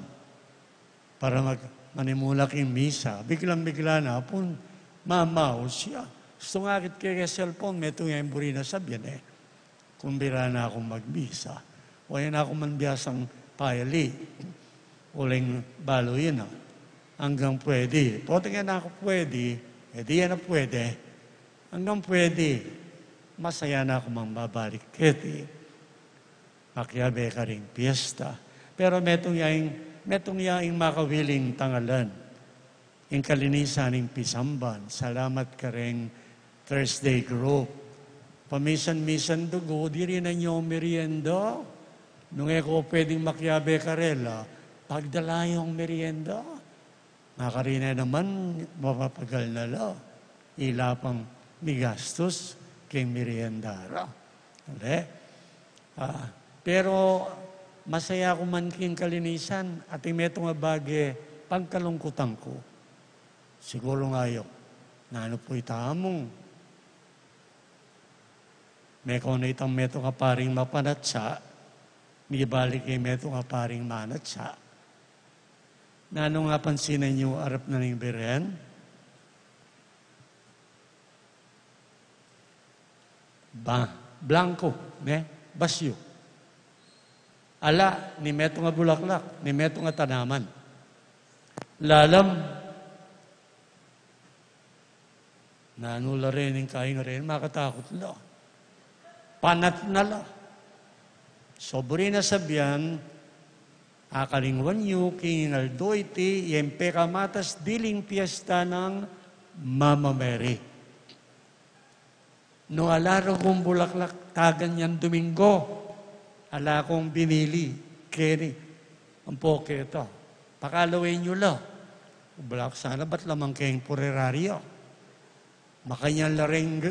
Para mag-, manimula king misa. Biglang-bigla na pung mamaus ya. Gustu nang akit keke cellphone, metung ya ing buri nang sabian e. Kumbira na kung magmisa. O, e na ku man biasang payali. Uling balu yu na. Anggang pwede. Pota e na ku pwede, e di e na pwede. Anggang pwede. Masaya na ku mang babalik keti. Makiabe karing piesta. Pero metung ya ing, metung ya ing makawiling tangalan. Ing kalinisan ning pisamban. Salamat kareng Thursday group. Pamisan-misan dugu, diri na nyo merienda. Nung e ko pwedeng makiabe karela, pagdala yung merienda. Makarine naman, mapapagal na la. Ila pang migastus king merienda ra. Ale? Ah, pero masaya ku man king kalinisan, ating metung a bage pangkalungkutan ku. Siguru ngayu, nanu pu ita mung meko na itang metung a paring mapanatsa, mibalik ing metung a paring manatsa. Nanu ing apansinan yu arap na ning Birhen? Ba, blanco, ne? Basyu. Ala ning metung a bulaklak, ning metung a tanaman. Lalam. Nanu la reni ing kaing reni, makatakut la. Panat na la. So, buri nang sabian, akalingwan yu king aldo iti, ing pekamatas diling piesta nang Mama Mary. Nung ala ragum bulaklak, tagan yang Domingo, ala kung binili keni, ampo keta. Pakalawen yu la. Bulak sana, bat lamang keng punerarya. Makanyan la ring,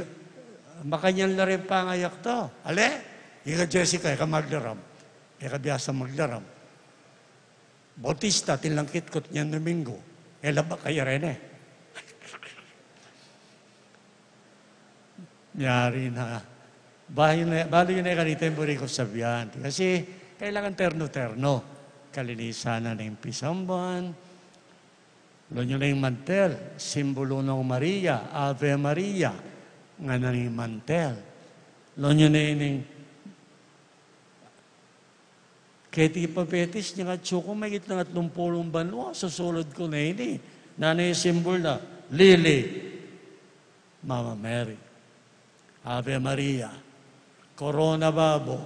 makanyan la ring pangayak ta. Ale? Ika Jessica, e ka magdaram. E ka biasa magdaram. Bautista, atin lang kitkut nyan Domingo. E la ba kaya reni? Miyari na. Balu yu ne, balu yu ne kanita ing buri kung sabian. Kasi kailangan terno-terno. Kalinisan na ning pisamban. Lawan yu ne ing mantel, simbulu nang Maria, Ave Maria, ngana ning mantel. Lawan yu ne ning keti pa Betis, ning atsu ku, mahigit nang atlumpulung banua, susulud ku ne ini. Nanu ing simbul na? Lily. Mama Mary. Ave Maria. Corona babo.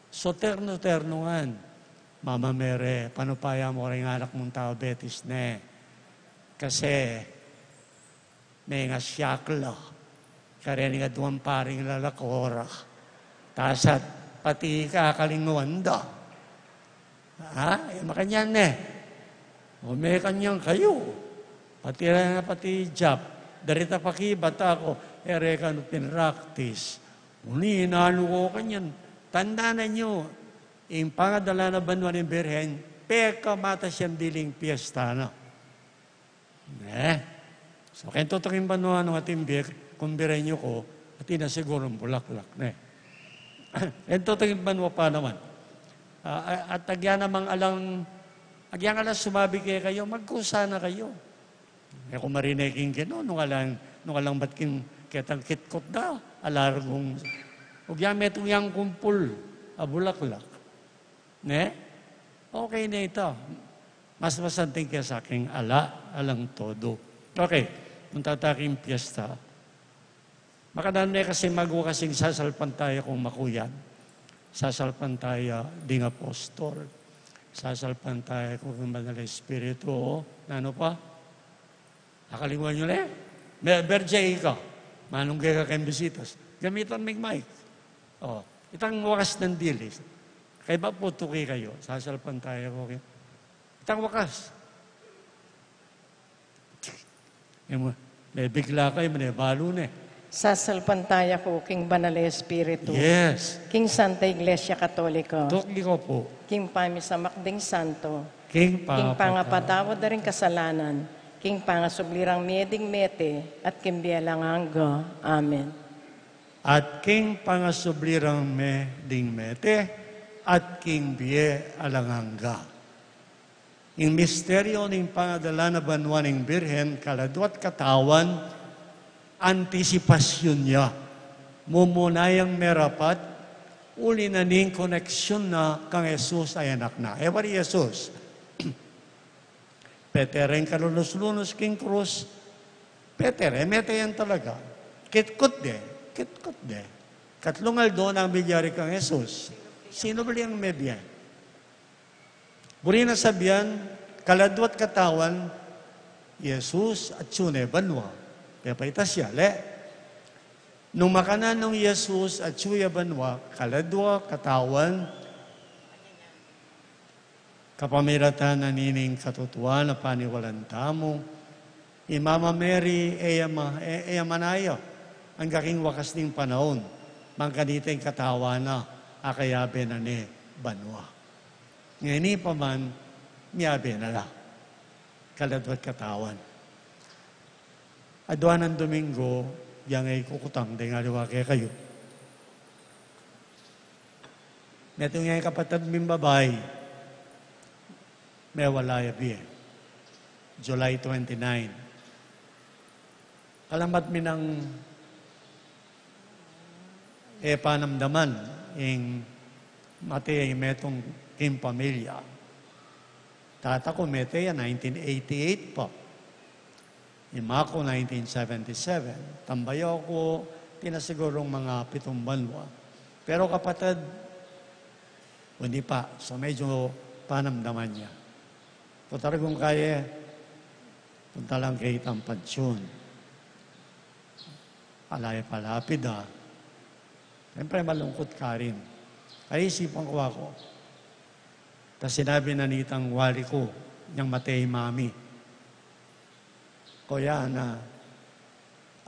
So terno-terno ngan. Mama Mary, panupayan mu ring anak mung tau Betis ne. Kasi, mengasyak la. Kareng aduang paring lalako ra. Tasat, pati ika akalingwan da. Ha? E, makanyan ne. O, makanyan kayu. Pati ra na, pati Jap. Dari ta pakibat aku, e re kanu pinraktis. Uni, nanu ko kanyan. Tandanan yu, ing pangadala na banua ning Birhen, pekamatas yang diling piesta na. Ne? So, keng tutuking banua nung atin bie, kung biren yu ku, atin na sigurung bulaklak, ne? Keng tutuking banua pa naman. Ah, ah, at agyan namang alang, agyang alang sumabi kekayu, magkusa na kayu. E ku marine king Ginu, nung alang, nung alang bat king ketang kitkut da, alargung, agyan metung yang kumpul a bulaklak. Ne? Okay na ita. Mas masanting kesa king ala, alang todo. Okay, punta ta king piesta. Makananu ne kasi magwakas ing sasalpantaya kung makuyan, sasalpantaya ding apostol, sasalpantaya kung Banal Espiritu, o nanu pa? Akalingwan yu le? Me-, berjay ka. Manung geka keng bisitas. Gamitan ming mic. O, itang wakas nang dili. Kaybat pu tuki kayu, sasalpantaya ku kayu. Itang wakas. E mu, mebigla kayu, mane balu ne. Sasalpantaya ku king Banal a Espiritu. Yes. King Santa Iglesia Katolika. Tuki ku pu. King pamisamak ding santo. King pa-, king pangapatawad da ring kasalanan. King pangasubli rang mie ding mete, at king bie alang angga. Amen. At king pangasubli rang mie ding mete, at king bie alang angga. Ing misteryu ning pangadala na banua ning Birhen, kaladwa't katawan, antisipasyun ya. Mumuna yang merapat, uli na ning koneksyun na kang Jesus a Anak na. E wari Jesus. Pete reng kalunus-lunus king krus, pete re, mete yan talaga. Kitkut de, kitkut de. Katlung aldo nang bilyari kang Jesus. Sinubli yang mebie. Buri na sabian, kaladwa't katawan, Jesus atsu ne banua. Pepaitas ya, le. Nung makananu nong Jesus atsu ya banua, kaladwa katawan, kapamilatan na nining katutuan a paniwalan tamu, i Mama Mary, e ya ma-, e, e ya manaya, angga king wakas ning panaun, mangkanita ing katawan na, a kayabe na ne banua. Ngeni pa man, miyabe na la. Kaladwa't katawan. Adua nang Domingo, yang e kukutang deng aliwa kekayu. Metung yang kapatad ming babai, mewala ya bie. July twenty-nine. Kalamat mi nang e panamdaman ing mate ya ing metung king pamilya. Tata ku mete ya nineteen eighty-eight pa. Ima ku nineteen seventy-seven. Tambay ku, atin na sigurung mga pitung banua. Pero kapatad, hindi pa. So medyo panamdaman ya. Punta ragum kaye, punta lang keta king panteon. Ala ya palapid a. Siyempre, malungkut karin. Kaisipan ku aku. Tas sinabi na nitang wali ku, yang mate i mami. Kuya, na,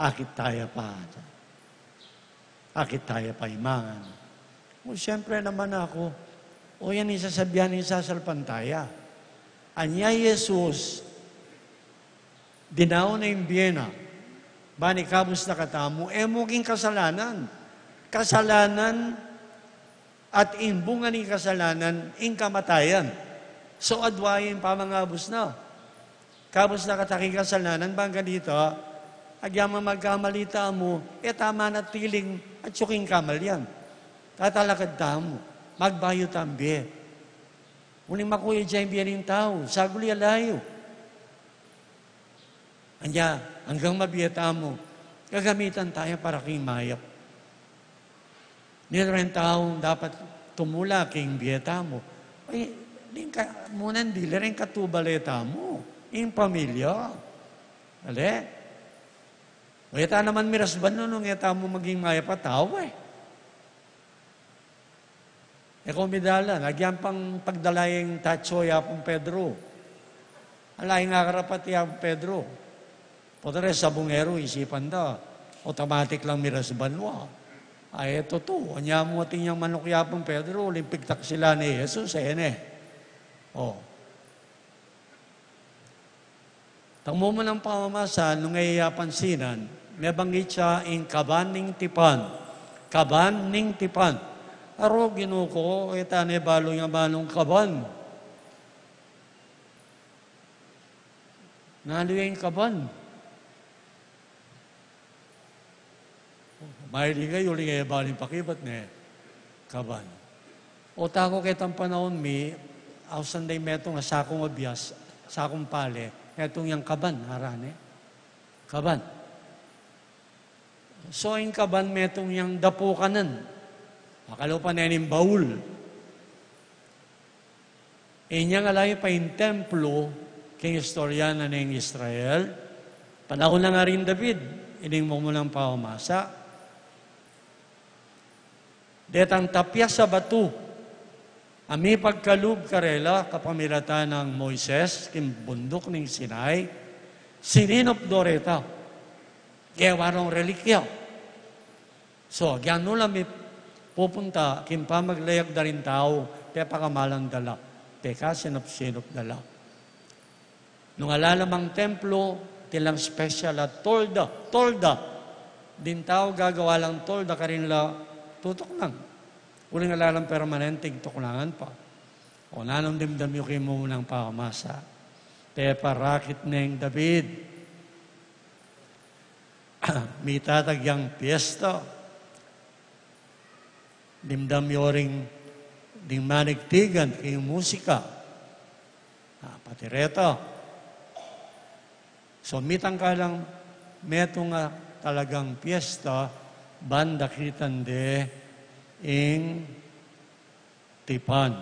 akit taya pa. Akit taya pa imangan. O, siyempre naman aku. O, yan ing sasabian ning sasalpantaya. Anya Jesus, dinaun na ing bie na, ban ikabus na katamu, e mu king kasalanan. Kasalanan at ing bunga ning kasalanan, ing kamatayan. So, adwa ing pamangabus na. Kabus na kata king kasalanan, ban kanita, agyaman magkamali tamu, e ta manatiling atyu king kamalian. Tatalakad tamu, magbayu tang bie. Uling makuya ing bie ning tau, saguli ala yu. Anya, anggang mabie tamu, gagamitan taya para king mayap. Ninu reng tau dapat tumula king bie tamu? Ay, ning ka-, munan dili reng katubale tamu, ing pamilya. Ale? O, e ta naman mirasban nung e tamu maging mayap a tau, e. E ku midalan, agyan pang pagdala ing tatsu i Apung Pedro. Ala ing akarapat i Apung Pedro. Pota re sabungero, isipan da, automatic lang miras banua. Ay, e tutu, anya mu atin yang manuk Yapun Pedro, uling pigtaksilan ne i Jesus, e ne. O. Tang mumunang pamamasa, nung e ya pansinan, mebanggit ya ing kaban ning tipan. Kaban ning tipan. Aro, Ginu ku, e ta ne balu yang manung kaban. Nanu ya ing kaban? Maili kayu, uling e balu ing pakibat ne, kaban. Otak ku ketang panaun mi, ausan da ing metung a sakung abias, sakung pale, metung yang kaban, ngaran ne. Kaban. So, ing kaban metung yang dapukanan. Makalupa ne ning baul. Inyang ala pa ing templo, king istorya na ning Israel, panaun nang Aring David, ining mumunang pamamasa. Detang tapyas a batu a mipagkalub karela kapamilatan nang Moises king bunduk ning Sinai, sininup do reta. Gewa rong relikya. So, agyang nu la mipupunta king pamaglayag da ring tau, pepakamalan da la, pekasinup-sinup da la. Nung ala la mang templo, atin lang special a tolda, tolda. Ding tau gagawa lang tolda karin la tutuknang. Uling ala lang permanenteng tuknangan pa. O nanung dimdam yu king mumunang pamamasa? Peparakit neng David. Mitatag yang piyesta. Dimdam yu ring ding manigtigan king musika. Ah, pati reta. So, mitang ka lang metung a talagang piyesta, ban dakitan de ing tipan.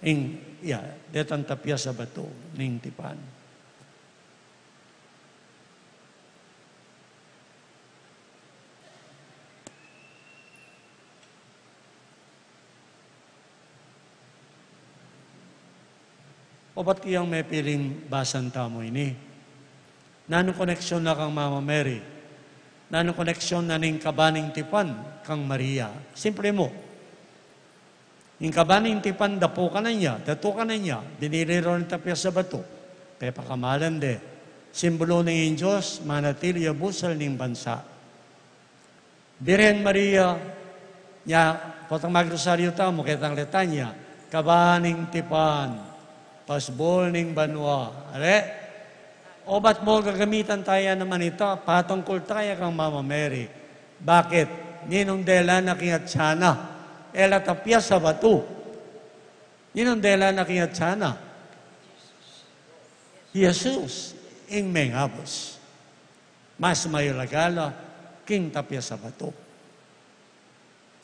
Ing, ya, detang tapyas a batu ning tipan. Obat kayang mepiling basan tamu ini. Nanung koneksyon na kang Mama Mary? Nanung koneksyon na ning kaban ning tipan kang Maria? Simple mu. Ing kaban ning tipan, dapukanan ya, datukanan ya, binili ro ning tapyas a batu, pepakamalan de. Simbulu ning ing Dios, manatili a busal ning bansa. Birhen Maria, nya, potang magrosaryo tamu, ketang litanya, kaban ning tipan, pasbul ning banua. Ale? Obat mu gagamitan taya naman ita, patungkul taya kang Mama Mary. Bakit? Ninung dela na king atsa na? E la tapyas a batu. Ninung dela na king atsa na? Jesus, ing mengabus. Mas mayulaga la king tapyas a batu.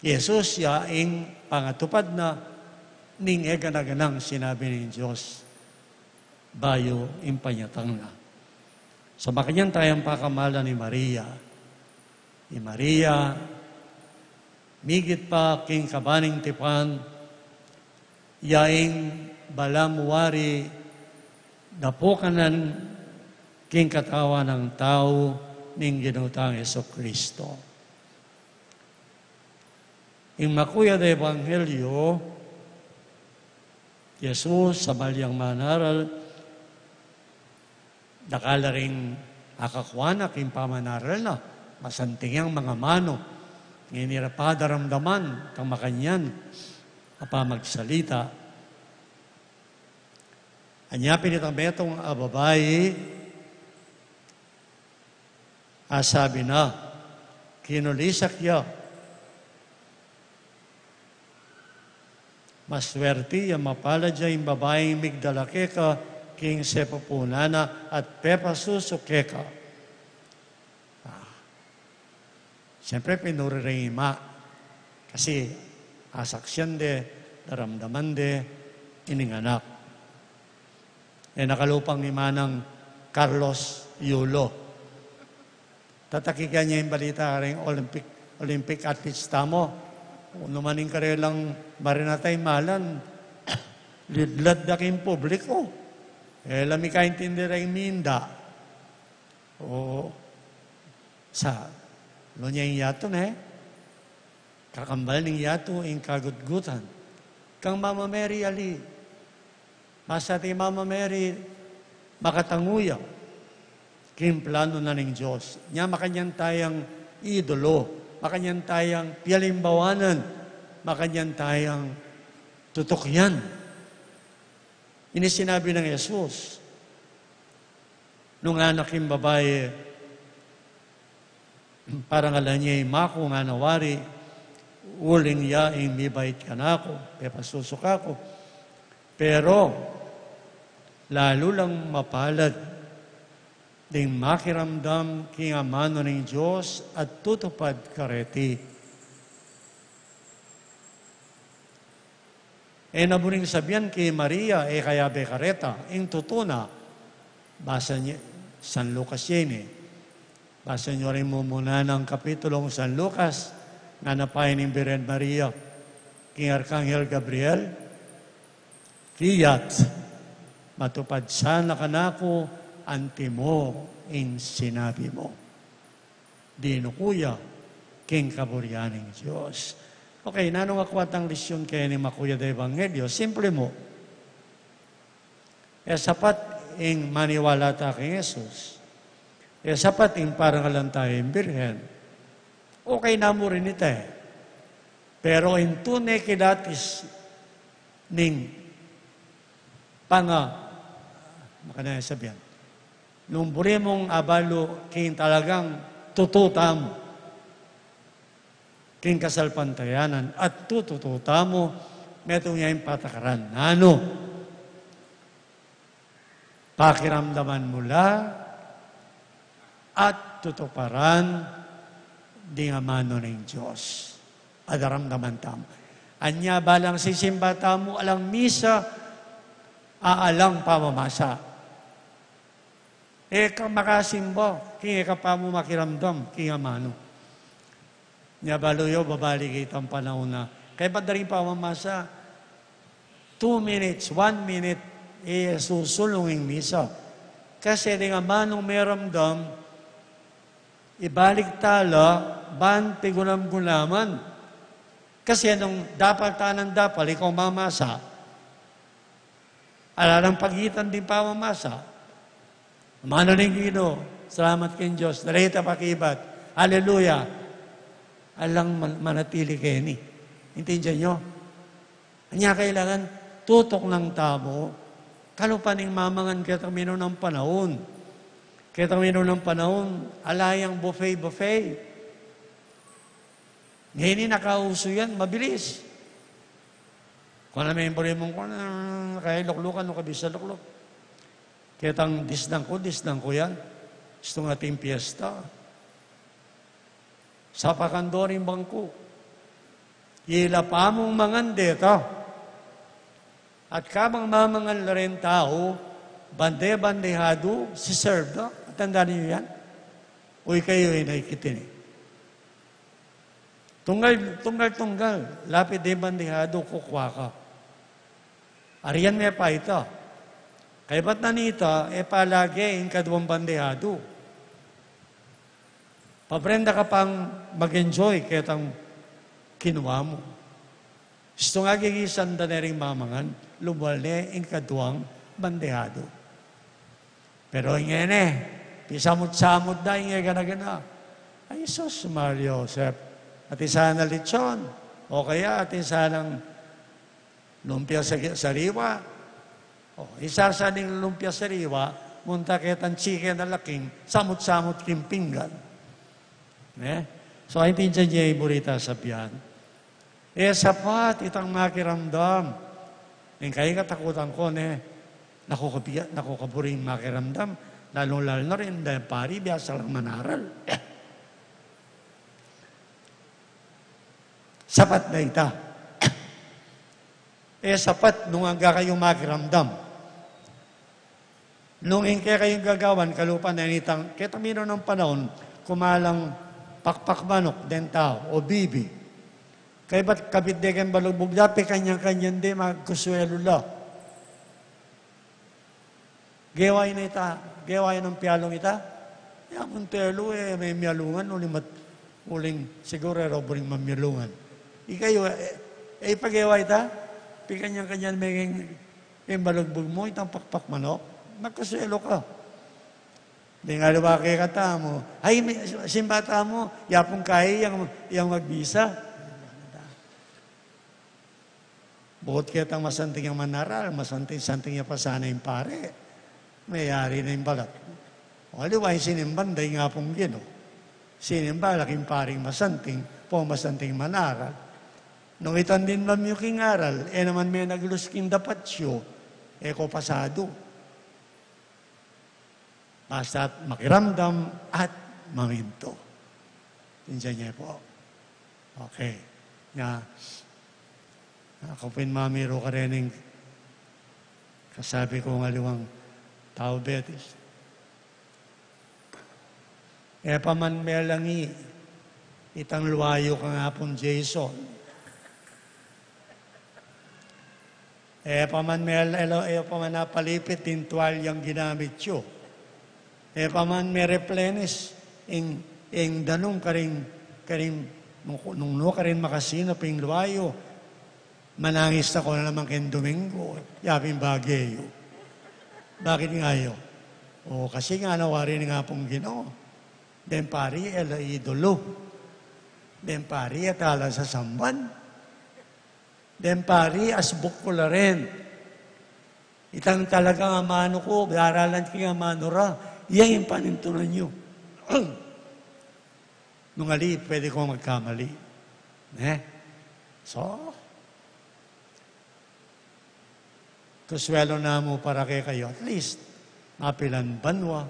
Jesus ya ing pangatupad na ning e gana-ganang sinabi ning Dios bayu ing panyatang na. So, makanyan tayang pakamalan i Maria. I Maria, migit pa king kaban ning tipan, ya ing balamu wari dapukanan king katawan nang tau ning Ginu tang Jesucristo. Ing makuyad a ebanghelyo, Jesus, sabal yang manaral, dakal a ring akakuan na king pamanaral na, masanting yang mangamanu, ngeni ra pa daramdaman, tang makanyan a pamagsalita. Anya pin itang metung a babai, a sabi na, kinulisak ya. Maswerti ya, mapalad ya ing babaing migdala keka king sepupunan na at pepasusu keka. Ah. Siyempre, pinuri reng ima. Kasi, asaksian de, daramdaman de, ining anak. E, nakalupang ima nang Carlos Yulo. Tatakikan ya ing balita karing Olympic, Olympic athletes tamu. Nung maning karelang marinatay malan, lidlad da king publiko. E la mikaintindi reng minda. O, sa, lo nya ing yatu, ne? Kakambal ning yatu ing kagutgutan. Kang Mama Mary, ali. Basta ing Mama Mary, makatangu ya king planu na ning Dios. Nya makanyan tayang idolo, makanyan tayang pialimbawanan, makanyan tayang tutukian. Ini sinabi nang Jesus, nung ngana king babai, parangalan ye ing Ima ku, ngana wari, uling ya ing mibait kanaku, pepasusuka ku. Pero, lalu lang mapalad ding makiramdam king amanu ning Dios at tutupad kareti. E na buring sabian ki Maria, e kayabe kareta, ing tutu na. Basa yu, San Lucas ye ini. Basa yu ring mumuna nang kapitulung San Lucas, ngana pa ing Birhen Maria king Arkanghel Gabriel, kayat matupad sana kanaku anti mu ing sinabi mu. Dinuku ya king kaburian ning Dios. Okay, nanu ing akua tang lisyun keni makuya da ebanghelyo? Simple mu. E sapat ing maniwala ta kang Jesus. E sapat ing parangalan ta ing Birhen. Okay na mu rin ita e. Pero ing tune kilatis ning panga, makanyan sabian, nung buri mung abalu king talagang tutu tamu king kasalpantayanan at tututu tamu, metung ya ing patakaran. Nanu? Pakiramdaman mu la at tutuparan ding amanu ning Dios. At daramdaman tamu. Anya balang sisimba tamu, alang misa, a alang pamamasa. E ka makasimba king e ka pa mu makiramdam king amanu. Nya balu yu, babalik itang panaun na kaybat da ring pamamasa, two minutes, one minute, e susulung ing misa. Kasi ding amanung meramdam, ibalik ta la ban pigunam-gunaman. Kasi nung dapal ta nang dapal, ikaw mamasa, ala nang pagitan ding pamamasa. Amanu ning Ginu, salamat king Dios, dareta pakibat. Hallelujah. Alang man-, manatili keni. Intindian yu? Anya kailangan tutuknang tamu, kalupa ning mamangan ketang minunang panaun. Ketang minunang panaun, ala yang buffet-buffet. Ngeni nakausu yan, mabilis. Kung alam mo yung buri mong, kung kaya luklukan, o kabisa lukluk. Ketang disnang ku, disnang ku yan. Istung ating piyesta. Sapakan do ring bangku. Ila pa mung mangan deta. At kabang mamangan la ring tau, bande-bandehadu, siserve da. At tandaan niyo yan. Uy kayo, inay kitini. Tunggal, tunggal, tunggal. Lapit ding bandehadu, kukua ka. Arian me pa ita. Kaybat na nita, e pa lage ing kaduang bandehadu. Pabrenda ka pang mag-enjoy ketang kinua mu. Istung agigisan da ne ring mamangan, lumwal ne ing kaduang bandehadu. Pero ngeni, pisamut-samut da, ing e gana-gana. Ay, sus, Mario Joseph. Atin sana lechon. O kaya, atin sanang lumpia sa-, sariwa. O, isa sa ning lumpia sariwa, munta ketang chicken a laking, samut-samut king pinggan. Ne? So, aintindian ye ing buri tang sabian. E sapat itang makiramdam. Ing kayang katakutan ku, ne, naku, kabi-, naku, kaburing makiramdam, lalung-lalu na rin, dahil pari, biasa lang manaral. Sapat na ita. E sapat nung angga kayu makiramdam. Nung ing kekayung gagawan, kalupa na nitang, ketang minunang panaun, kumalang pakpak manok deng tau, o bibi. Kaybat kabit de keng balugbug da, pikanyan-kanyan de, magkusuelu la. Gewa yu na ita, gewa yu nang pialung ita? Yapun telu, e, memialungan, uling mat-, uling siguru e ra buring mamialungan. Ikayu, e, e, ipagewa ita, pikanyan-kanyan me king, king balugbug mu, itang pakpak manok, magkasuelu ka. Deng aliwa kekatamu, ay, me-, simba tamu, yapun kayi yang, yang magbisa. Bukut ketang masanting yang manaral, masanting-santing ya pa sana ing pari. Meyari na ing balat. O, aliwa ing sinimban da ing Apung Ginu. Sinimba la king paring masanting, pong masanting manaral. Nung itang dinmam yu king aral, e naman menaglus king dapat yu, e ko pasadu. Basta't makiramdam at mamintu. Tindian ye pu. Okay. Nya, aku pin mamiru karening kasabi kung aliwang tau Betis. E pa man melangi itang luayu kang Apung Jason. E pa man mel-, elo, e pa man apalipit ing tualyang ginamit yu. E pa man me-replenish ing, ing danum karing, karing, nung, nung nu karin makasinup ing luayu, manangis na ko na naman keng Domingo, yapin bage yu. Bakit nga yu? O, kasi ngana wari ning Apung Ginu, deng pari e la idolo. Deng pari e tala sasamban. Deng pari, asbuk ku la rin. Itang talagang amanu ku, daralan king amanu ra, ya ing panintunan yu. Nung ali, pwede kong magkamali. Ne? So, kasuelu na mu para kekayu, at least, mapilan banua,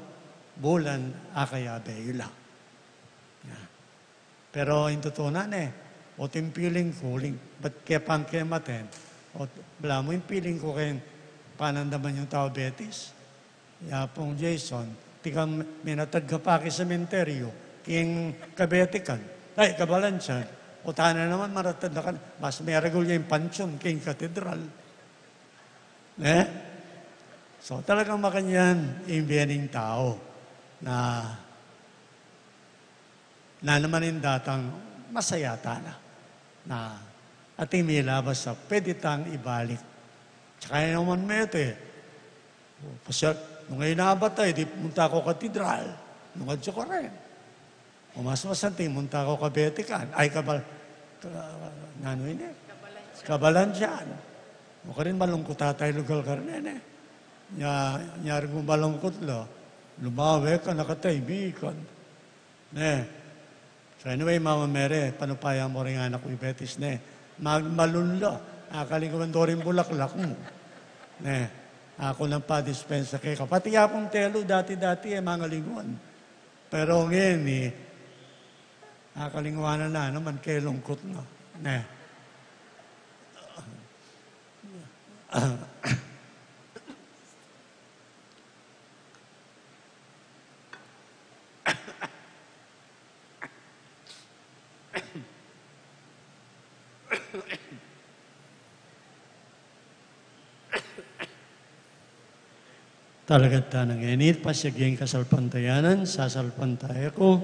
bulan, akayabe yu la. Ya. Pero ing tutu na, ne, o't ing feeling ku, uling, bat ke pang kematen, o't balamu ing feeling ku keng panandaman yung tau Betis. Yapung Jason, tikang minatad ka pa ki sementeryo, king kabetikan, ay, kabalansian, o tana naman, maratad na kan, mas meragul ya ing pansyon, king katedral. Ne? So, talagang makanyan, ing bie ning tau, na na naman ing datang masaya tana. Na, ating milabas a pwede tang ibalik. Tsaka yan naman mete. Pasya, nung ay nabatay, di munta ko katedral. Nung adyo ka rin. O mas masanting, munta ko kabetikan. Ay, kabal-, ka-, nanu ini? Kabalansian. O karin malungkut atay lugal karin, eh. Nya, nyari mu malungkut la. Lumawe ka, nakataybikan. Ne. So anyway, Mama Mary, panupaya mu ring anak mi Betis, ne. Magmalun la. Akalinguan do ring bulaklak mu. Ne. Aku nang padispensa keka. Pati ya pung telu, dati-dati, e mangalinguan. Pero ngeni, akalinguan na naman, kelungkut na. Ne. Talaga tana ngeni, pasiag ing kasalpantayanan, sasalpantaya ku.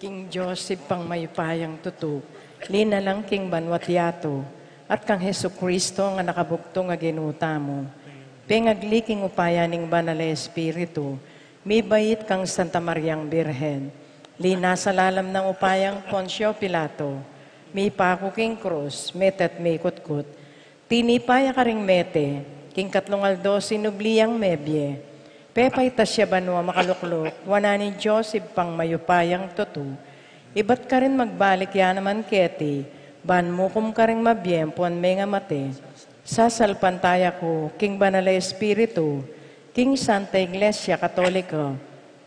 King Dios, Ibpang mayupayang tutu, linalang king banua't yatu, at kang Jesucristo a anak a bugtung a Ginu tamu, pengagli king upaya ning Banal a Espiritu, mibait kang Santa Mariang Birhen, linasa lalam nang upayang Poncio Pilato, mipaku king krus, mete't mikutkut, tinipa ya karing mete, king katlung aldo sinubli yang mebie, pepaitas ya banua makalukluk wanan ning Dios Ibpang mayupayang tutu, ibat karin magbalik ya naman keti, ban mukum karing mabie ampon mengamate. Sasalpantaya ku king Banal a Espiritu, king Santa Iglesia Katolika,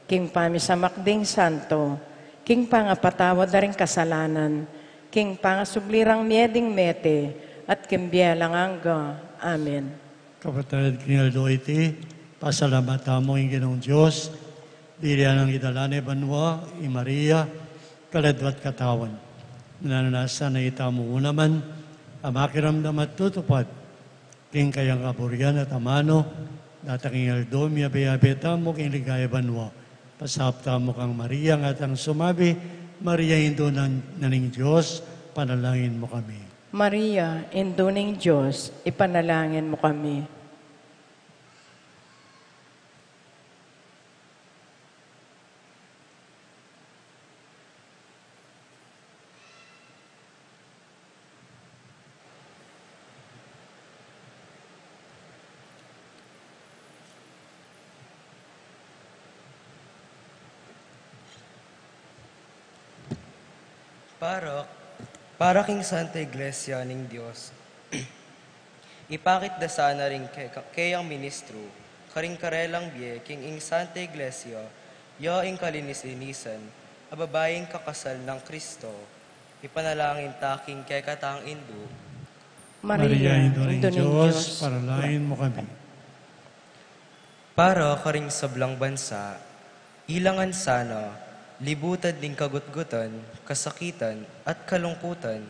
king pamisamak ding santo, king pangapatawad da ring kasalanan, king pangasubli rang mie ding mete, at king bie alang angga. Amen. Kapatad, king aldo iti, pasalamatan tamu ing Ginung Dios, dili ya nang idala ne banua i Maria, kaladwa't katawan. Nanasa na itamu naman a makiramdam at tutupad king kayang kaburian at amanu, datang ing aldo miyabe-yabe tamu king ligaya banua. Pasapta mu kang Maria, ngatang sumabi, Maria, Indu na, na ning Dios, panalangin mu kami. Maria, Indu ning Dios, ipanalangin mu kami. Para, para king Santa Iglesia ning Dios, ipakit da sana ring ke-, keyang ministru, karing karelang bie king ing Santa Iglesia, ya ing kalinis-linisan, a babaing kakasal nang Kristo, ipanalangin ta king kekatang Indu. Maria, Indu ning Dios, panalangin mu kami. Para karing sablang bansa, ilangan sana, libutad ning kagutgutan, kasakitan, at kalungkutan,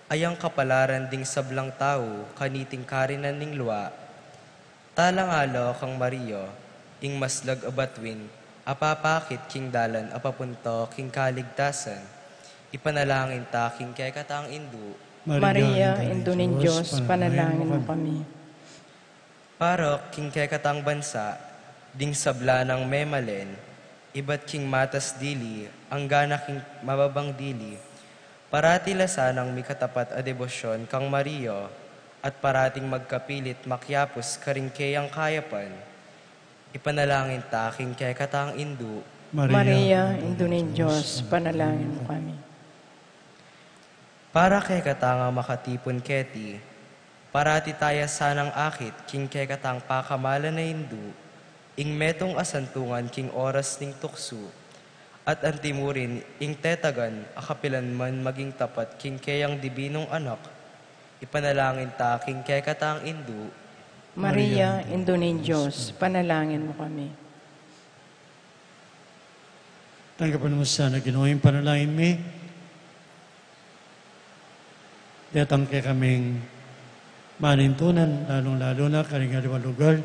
ayang kapalaran ding sablang tau, kaniting karinan ning lua. Talangala kang Maria, ing maslag a batuin, a papakit king dalan a papunta king kaligtasan, ipanalangin ta king kekatang Indu. Maria, Indu ning Dios, panalangin mu kami. Para king kekatang bansa, ding sabla nang memalen, ibat king matas dili, anggana king mababang dili, parati la sanang mikatapat a debosyon kang Maria, at parating magkapilit makiapus karing keyang kayapan, ipanalangin ta king kekatang Indu. Maria, Indu ning Dios, panalangin mu kami. Para kekatang makatipun keti, parati taya sanang akit king kekatang pakamalan a Indu, ing metung a santungan king oras ning tuksu, at antimurin ing tetagan a kapilan man maging tapat king keyang dibinung Anak, ipanalangin ta king kekatang Indu. Maria, Indu ning Dios, panalangin mu kami. Tanggapan mu sana, Ginu, ing panalangin mi. Detang kekaming manintunan, lalung-lalu na karing aliwang lugal,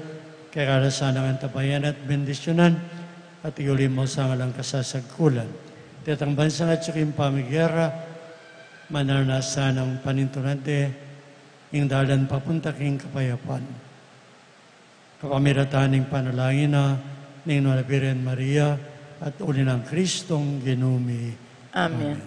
kekara sanang antabayanan at bendisyunan, at iuli mu sana lang kasasagkulan. Detang bansang atyu king pamigera, mananu na sanang panintunan de, ing dalan papunta king kapayapan. Kapamilatan ning panalangin na ning Nuan a Birhen Maria at uli nang Kristong Ginu mi. Amen. Amen.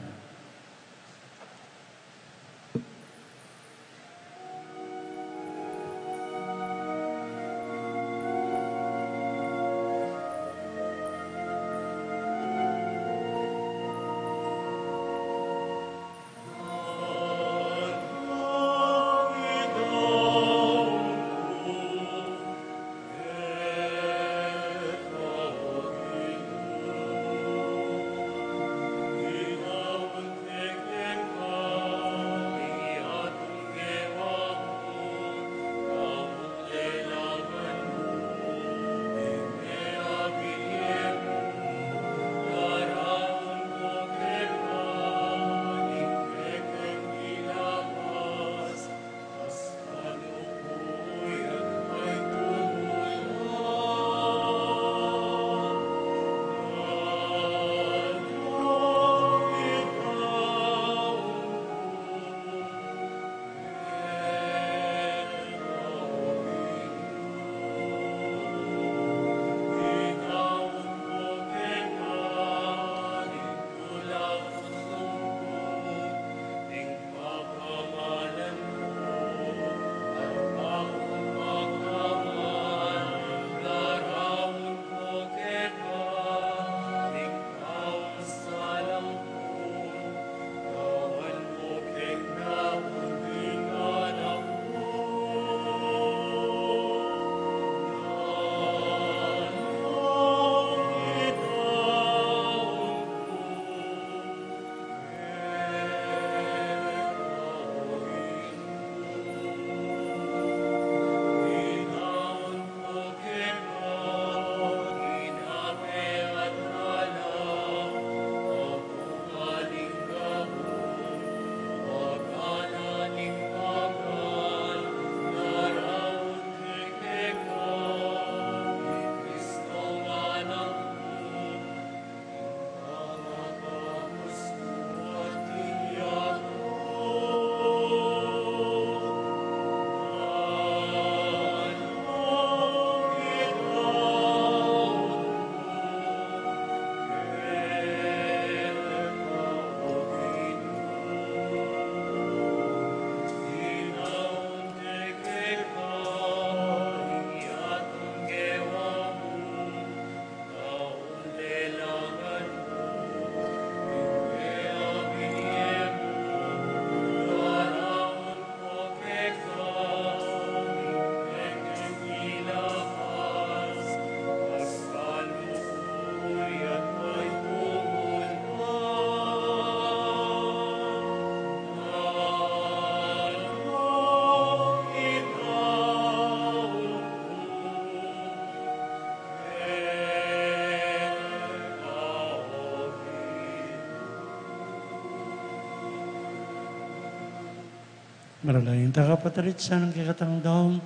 Maralaing tagapatawad sana king kekatang daun,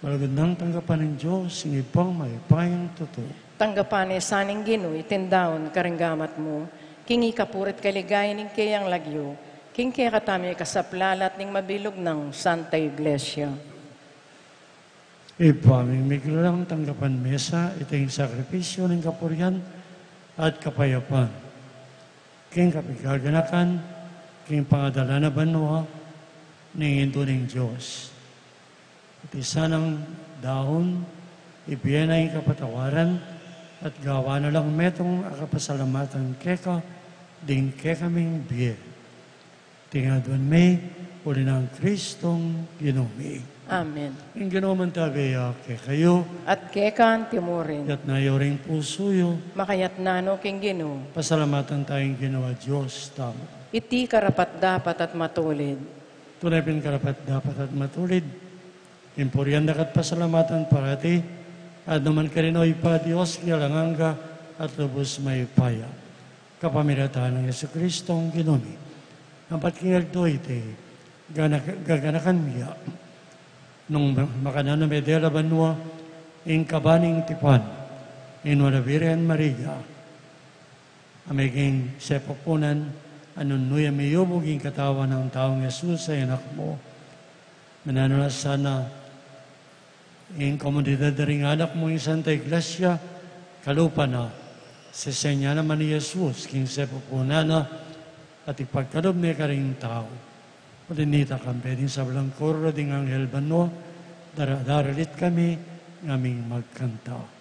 malugud nang tanggapan ning Dios ing Ibpang mayupayang tutu. Tanggapan na sa ning Ginu iting daun karing gamat mu, king ikapuri't kaligayan ning keyang lagyu, king kekatamung ikasaplalat ning mabilug nang Santa Iglesia. Ibpa ming miglalang, tanggapan me sa iting sakripisyu ning kapurian at kapayapan, king kapigaganakan, king pangadala na banua ning Indu ning Dios. Iti sanang daun, ibie na ing kapatawaran, at gawan na lang metung a kapasalamatan keka ding kekaming bie. Iti ngan aduan mi uli nang Kristong Ginu mi. Amen. Ing Ginu mantabi ya kekayu. At keka anti mu rin. Itas yu ring pusu yu. Makatas na no king Ginu. Pasalamatan taya ing Ginu a Dios tamu. Iti karapat-dapat at matulid. Tune pin karapat-dapat at matulid ing purian daka at pasalamatan parati, at nukarin man, O Ibpa, Dios king alang angga at lubus mayupaya, kapamilatan nang Jesucristo a Ginu mi. Ampat king aldo iti, gana-, gaganakan mi ya, nung ma-, makananu mete la banua ing kaba ning tipan ning Nuan a Virgen Maria, a meging sepupunan, a nung nu ya miyubug ing katawan nang taung Jesus a Anak mu. Mananu na sana ing komunidad da ring anak mu, ing Santa Iglesia, kalupa na, sesenya naman i Jesus king sepupunan na, at ipagkalub ne karing tau. Uli nita, kambe ding sablang koro ding anghel banua, dara-, daralit kami ngaming magkanta.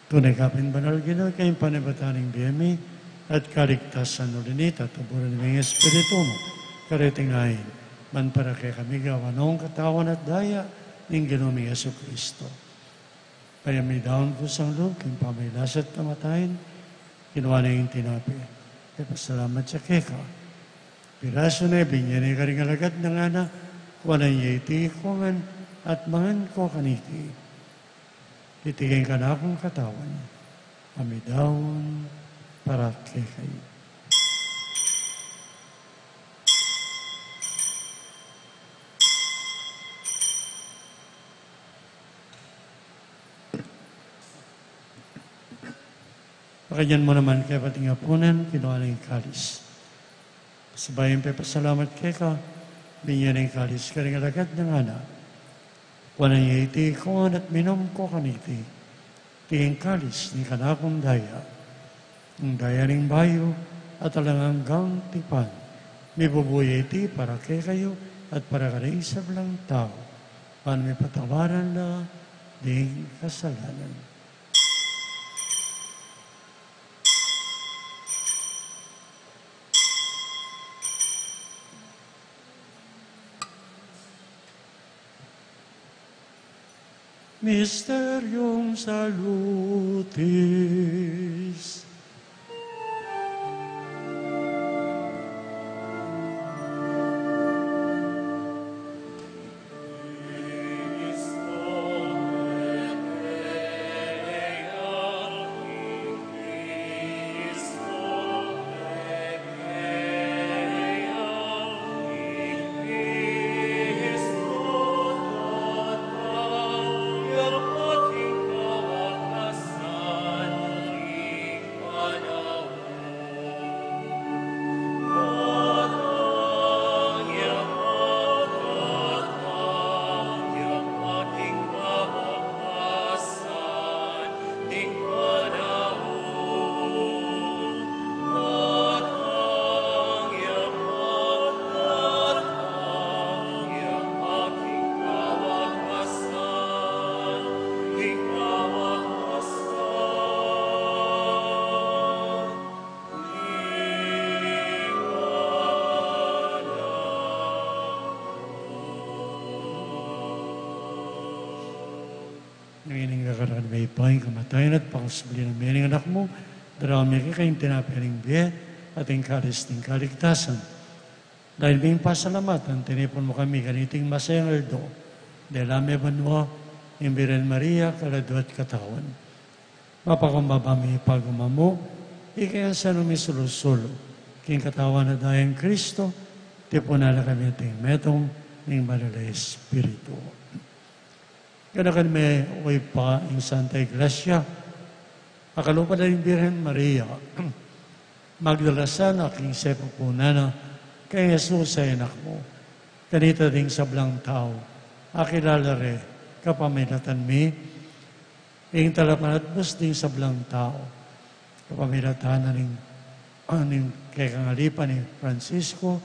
Tune ka pin banal, Ginu, ika ing panibatan ning bie mi at kaligtasan. Uli nita, tuburan mu ing Espiritu mu kareting ain, ban para kekami gawan nong katawan at daya ning Ginu ming Jesucristo. Payami daun kusang lub king pamagkasakit at kamatayan, kinua ne ing tinape, pepasalamat ya keka, pirasu ne, binye ne karing alagad na, ngana, kuanan ye iti ikongan at mangan ko kaniti. Iti ing kanakung katawan, a midaun para kekayu. Makanyan mu naman kaybat ning apunan, kinua ne ing kalis. Sabyan pepasalamat keka, Binye ne ing kalis karing alagad na ngana: Kuanan ye iti ikong ngan at minum ko kaniti. Iti ing kalis ning kanakung daya, ing daya ning bayu at alang anggang tipan. Mibubu ye iti para kekayu at para karing sablang tau, ban mipatawaran la ding kasalanan. Mysterium Salutis. Nung ining gaganakan me pa ing kamatayan at pangasubli na me ning Anak mu, daraun mi keka ing tinape ning bie at ing kalis ning kaligtasan. Dayun ming pasalamatan, tinipun mu kami kaniting masayang aldo, dela me banua ing Birhen Maria, kaladua at katawan. Mapakumbaba mi pagmamung ika, ing santo misulu-sulu king katawan at dayang Kristo, tipunan na kami at ing metung ning Banal a Espiritu. Ganakan me, O Ibpa, ing Santa Iglesia, a kalupa na ning Birhen Maria Magdala sana, king sepupunan na kang Jesus a Anak mu, kanita ding sablang tau a kilala re kapamilatan mi, ing talapanatbus ding sablang tau kapamilatan na ning, ning kekang alipan i Francisco,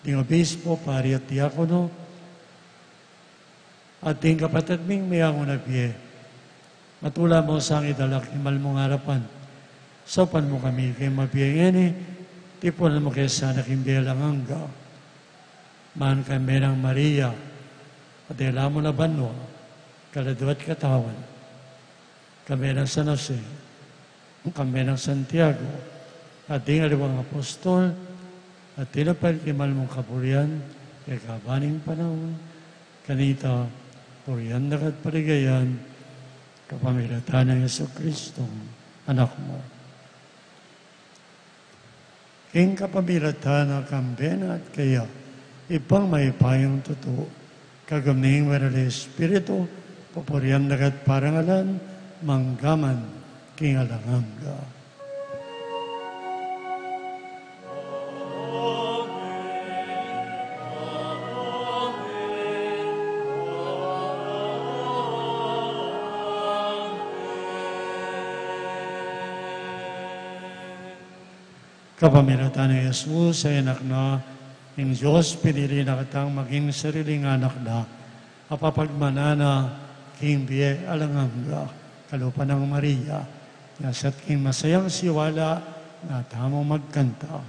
ding obispo, pari at diakono, at ding kapatad ming meangu na bie. Matula mu sang idala king mal mung arapan. Saupan mu kami king mabie ngeni, tipunan mu ke sana king bie alang angga. Mangga kambe nang Maria, a dela mu na banua, kaladua at katawan, kambe nang San Jose, kambe nang Santiago, at ding aliwang apostol, a tinupad king mal mung kaburian king kaba ning panaun, kanita purian da ka at paligayan, kapamilatan nang Jesucristo, Anak mu. King kapamilatan na, kambe na at keya, Ibpang mayupayang tutu, kagum ning Banal a Espiritu, papurian da ka at parangalan, mangga man king alang angga. Kapamilatan nang Jesus a Anak na, ing Dios pinili na katang maging sariling anak na, a papagmananu na king bie alang angga, kalupa nang Maria, nyasat king masayang siwala, na tamung magkanta.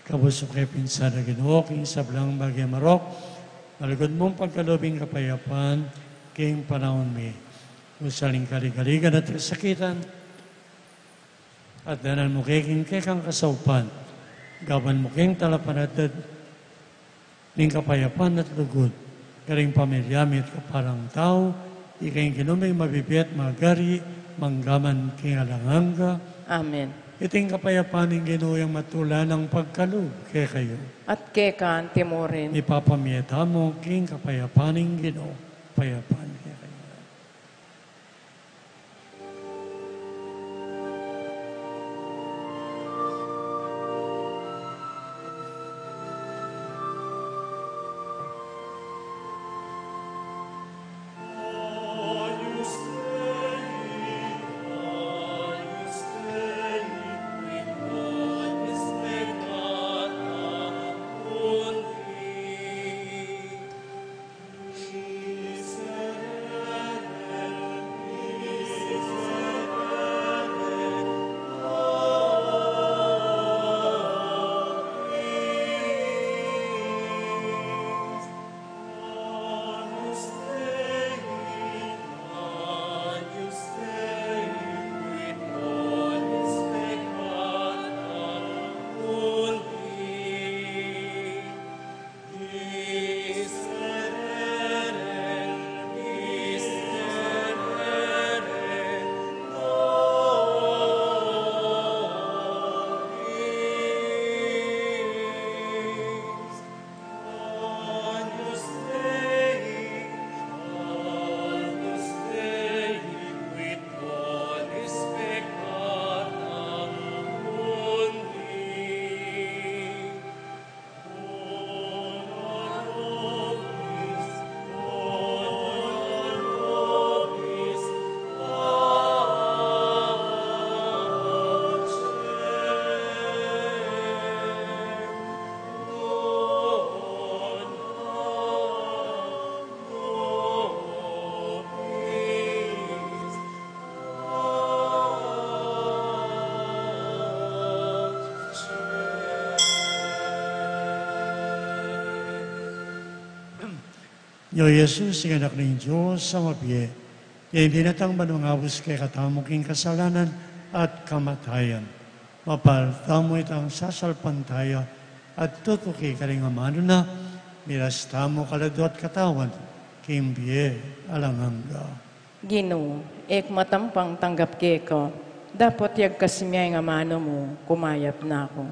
Kabus mu ke pinsan a Ginu, king sablang bage marok, malugud mung pagkalub ing kapayapan king panaun mi. Usal ing kaligaligan at kasakitan, at danan mu ke king kekang kasaupan, gaban mu keng talapanatag ning kapayapan at lugud, karing pamilya mi at kapalang tau, ika ing Ginu ming mabibie at magari, mangga man king alang angga. Amen. Iting kapayapan ning Ginu yang matulang pagkalub kekayu. At keka anti mu rin. Ipapamie tamu king kapayapan ning Ginu, kapayapan kekayu. Ya i Jesus, ing Anak ning Dios a mabie, ya ing dinatang ban mangabus kekatamu king kasalanan at kamatayan. Mapaltamu itang sasalpantaya at tutuki karing amanu na, miras tamu kaladua at katawan king bie alang angga. Ginu, e ku matampang tanggap keka, dapot yagkas mu ya ing amanu mu, kumayap na ku.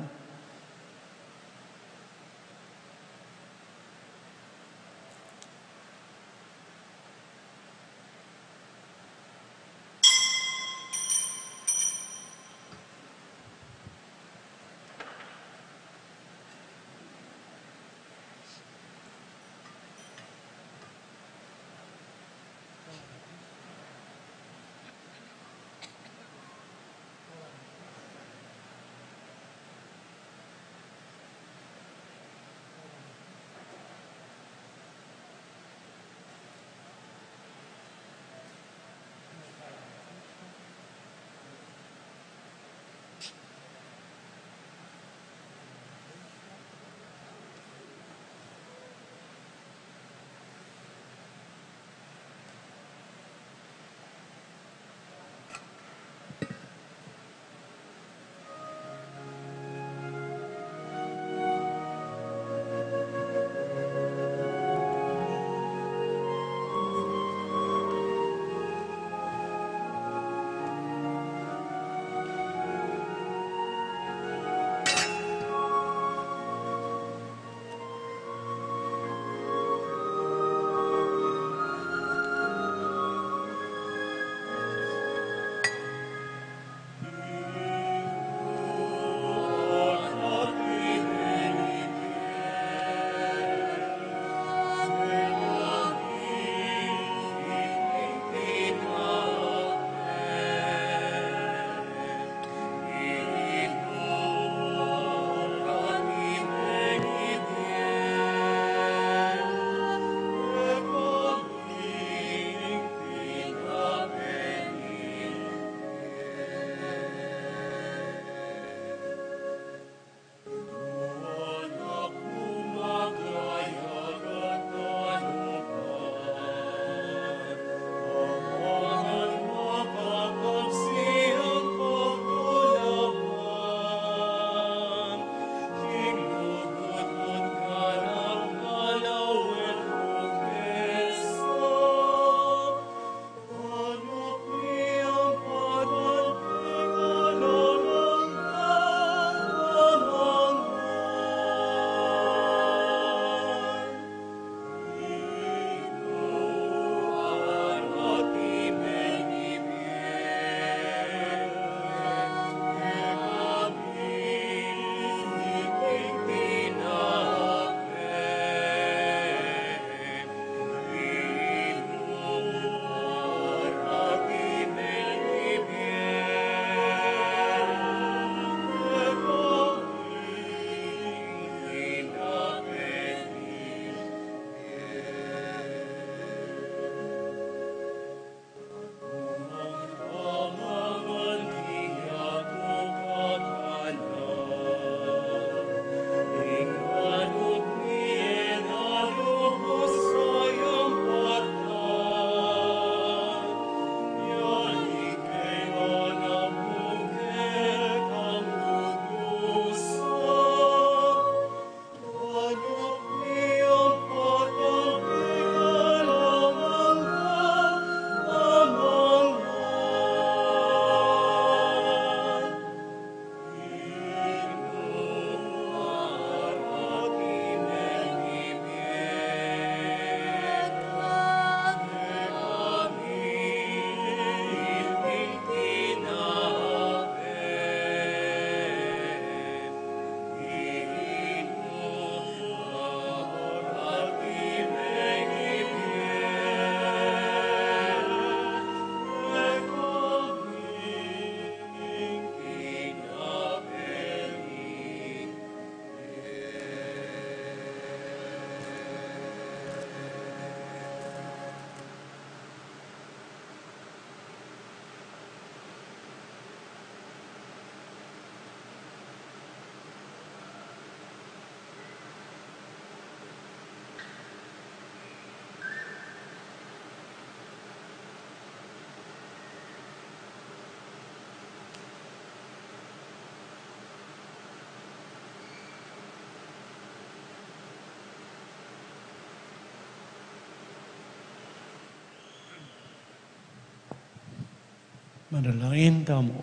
Manalangin tamu.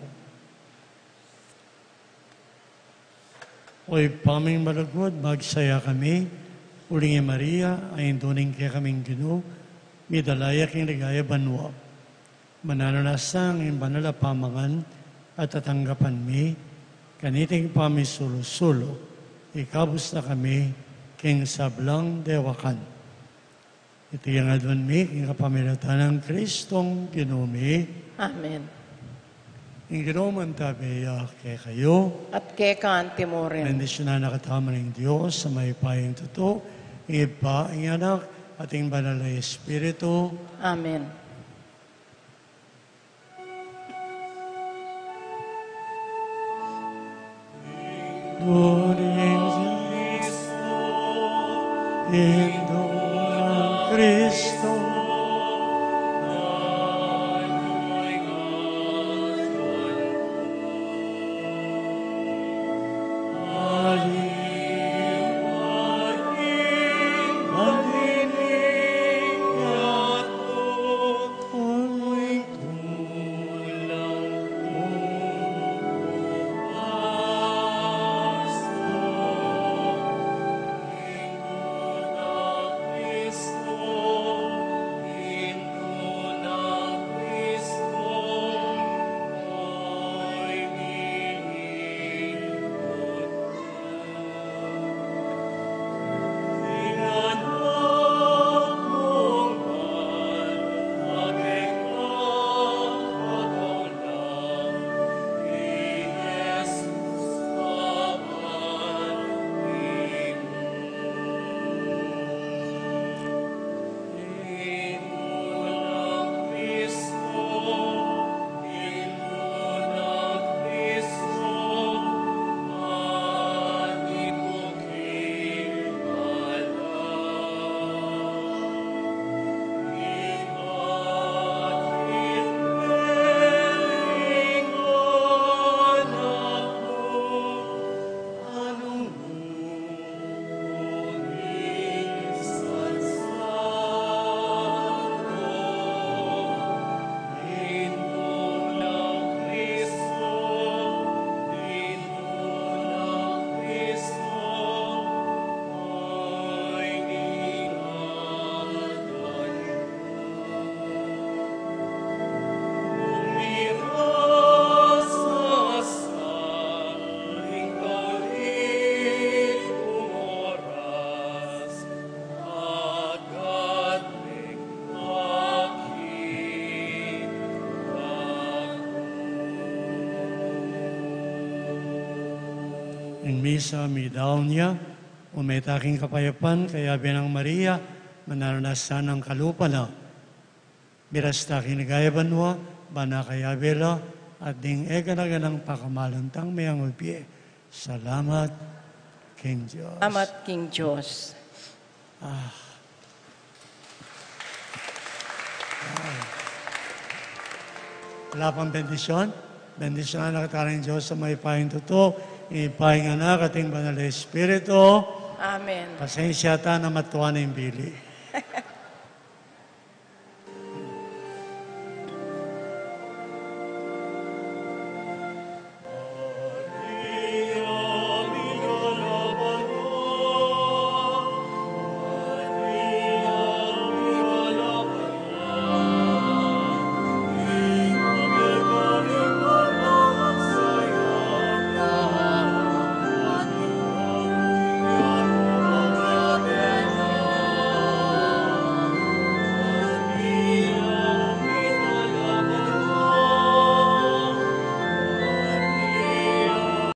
O Ibpa ming malugud, magsaya kami uling i Maria a indu ning kekaming Ginu, midala ya king ligaya banua. Mananu na sa ing banal a pamangan a tatanggapan mi, kaniting pamisulu-sulu, ikabus na kami king sablang dewakan. Iti ing aduan mi king kapamilatan nang Kristong Ginu mi. Amen. Ing Ginu mantabe ya kekayu. At keka antimurin. Bendisyunan na katamu ning Dios a mayupayang tutu, ing Ibpa, ing Anak, at ing Banal a Espiritu. Amen. Indu nang Kristo, indu nang Kristo. Ing misa midaun ya, ume ta king kapayapan, kayabe nang Maria, mananu na sa king kalupa na. Miras ta king ligaya banua, bana kayabe la, at ding e gana-ganang pakamalan tang meyang ubie. Salamat king Dios. Salamat king Dios. Ah. Ah. Wala pang bendisyon? Bendisyonan na katamu ning Dios a mayupayang tutu, ing Ibpa, ing Anak, at ing Banal a Espiritu. Amen. Pasensya ta na, matua na ing bili.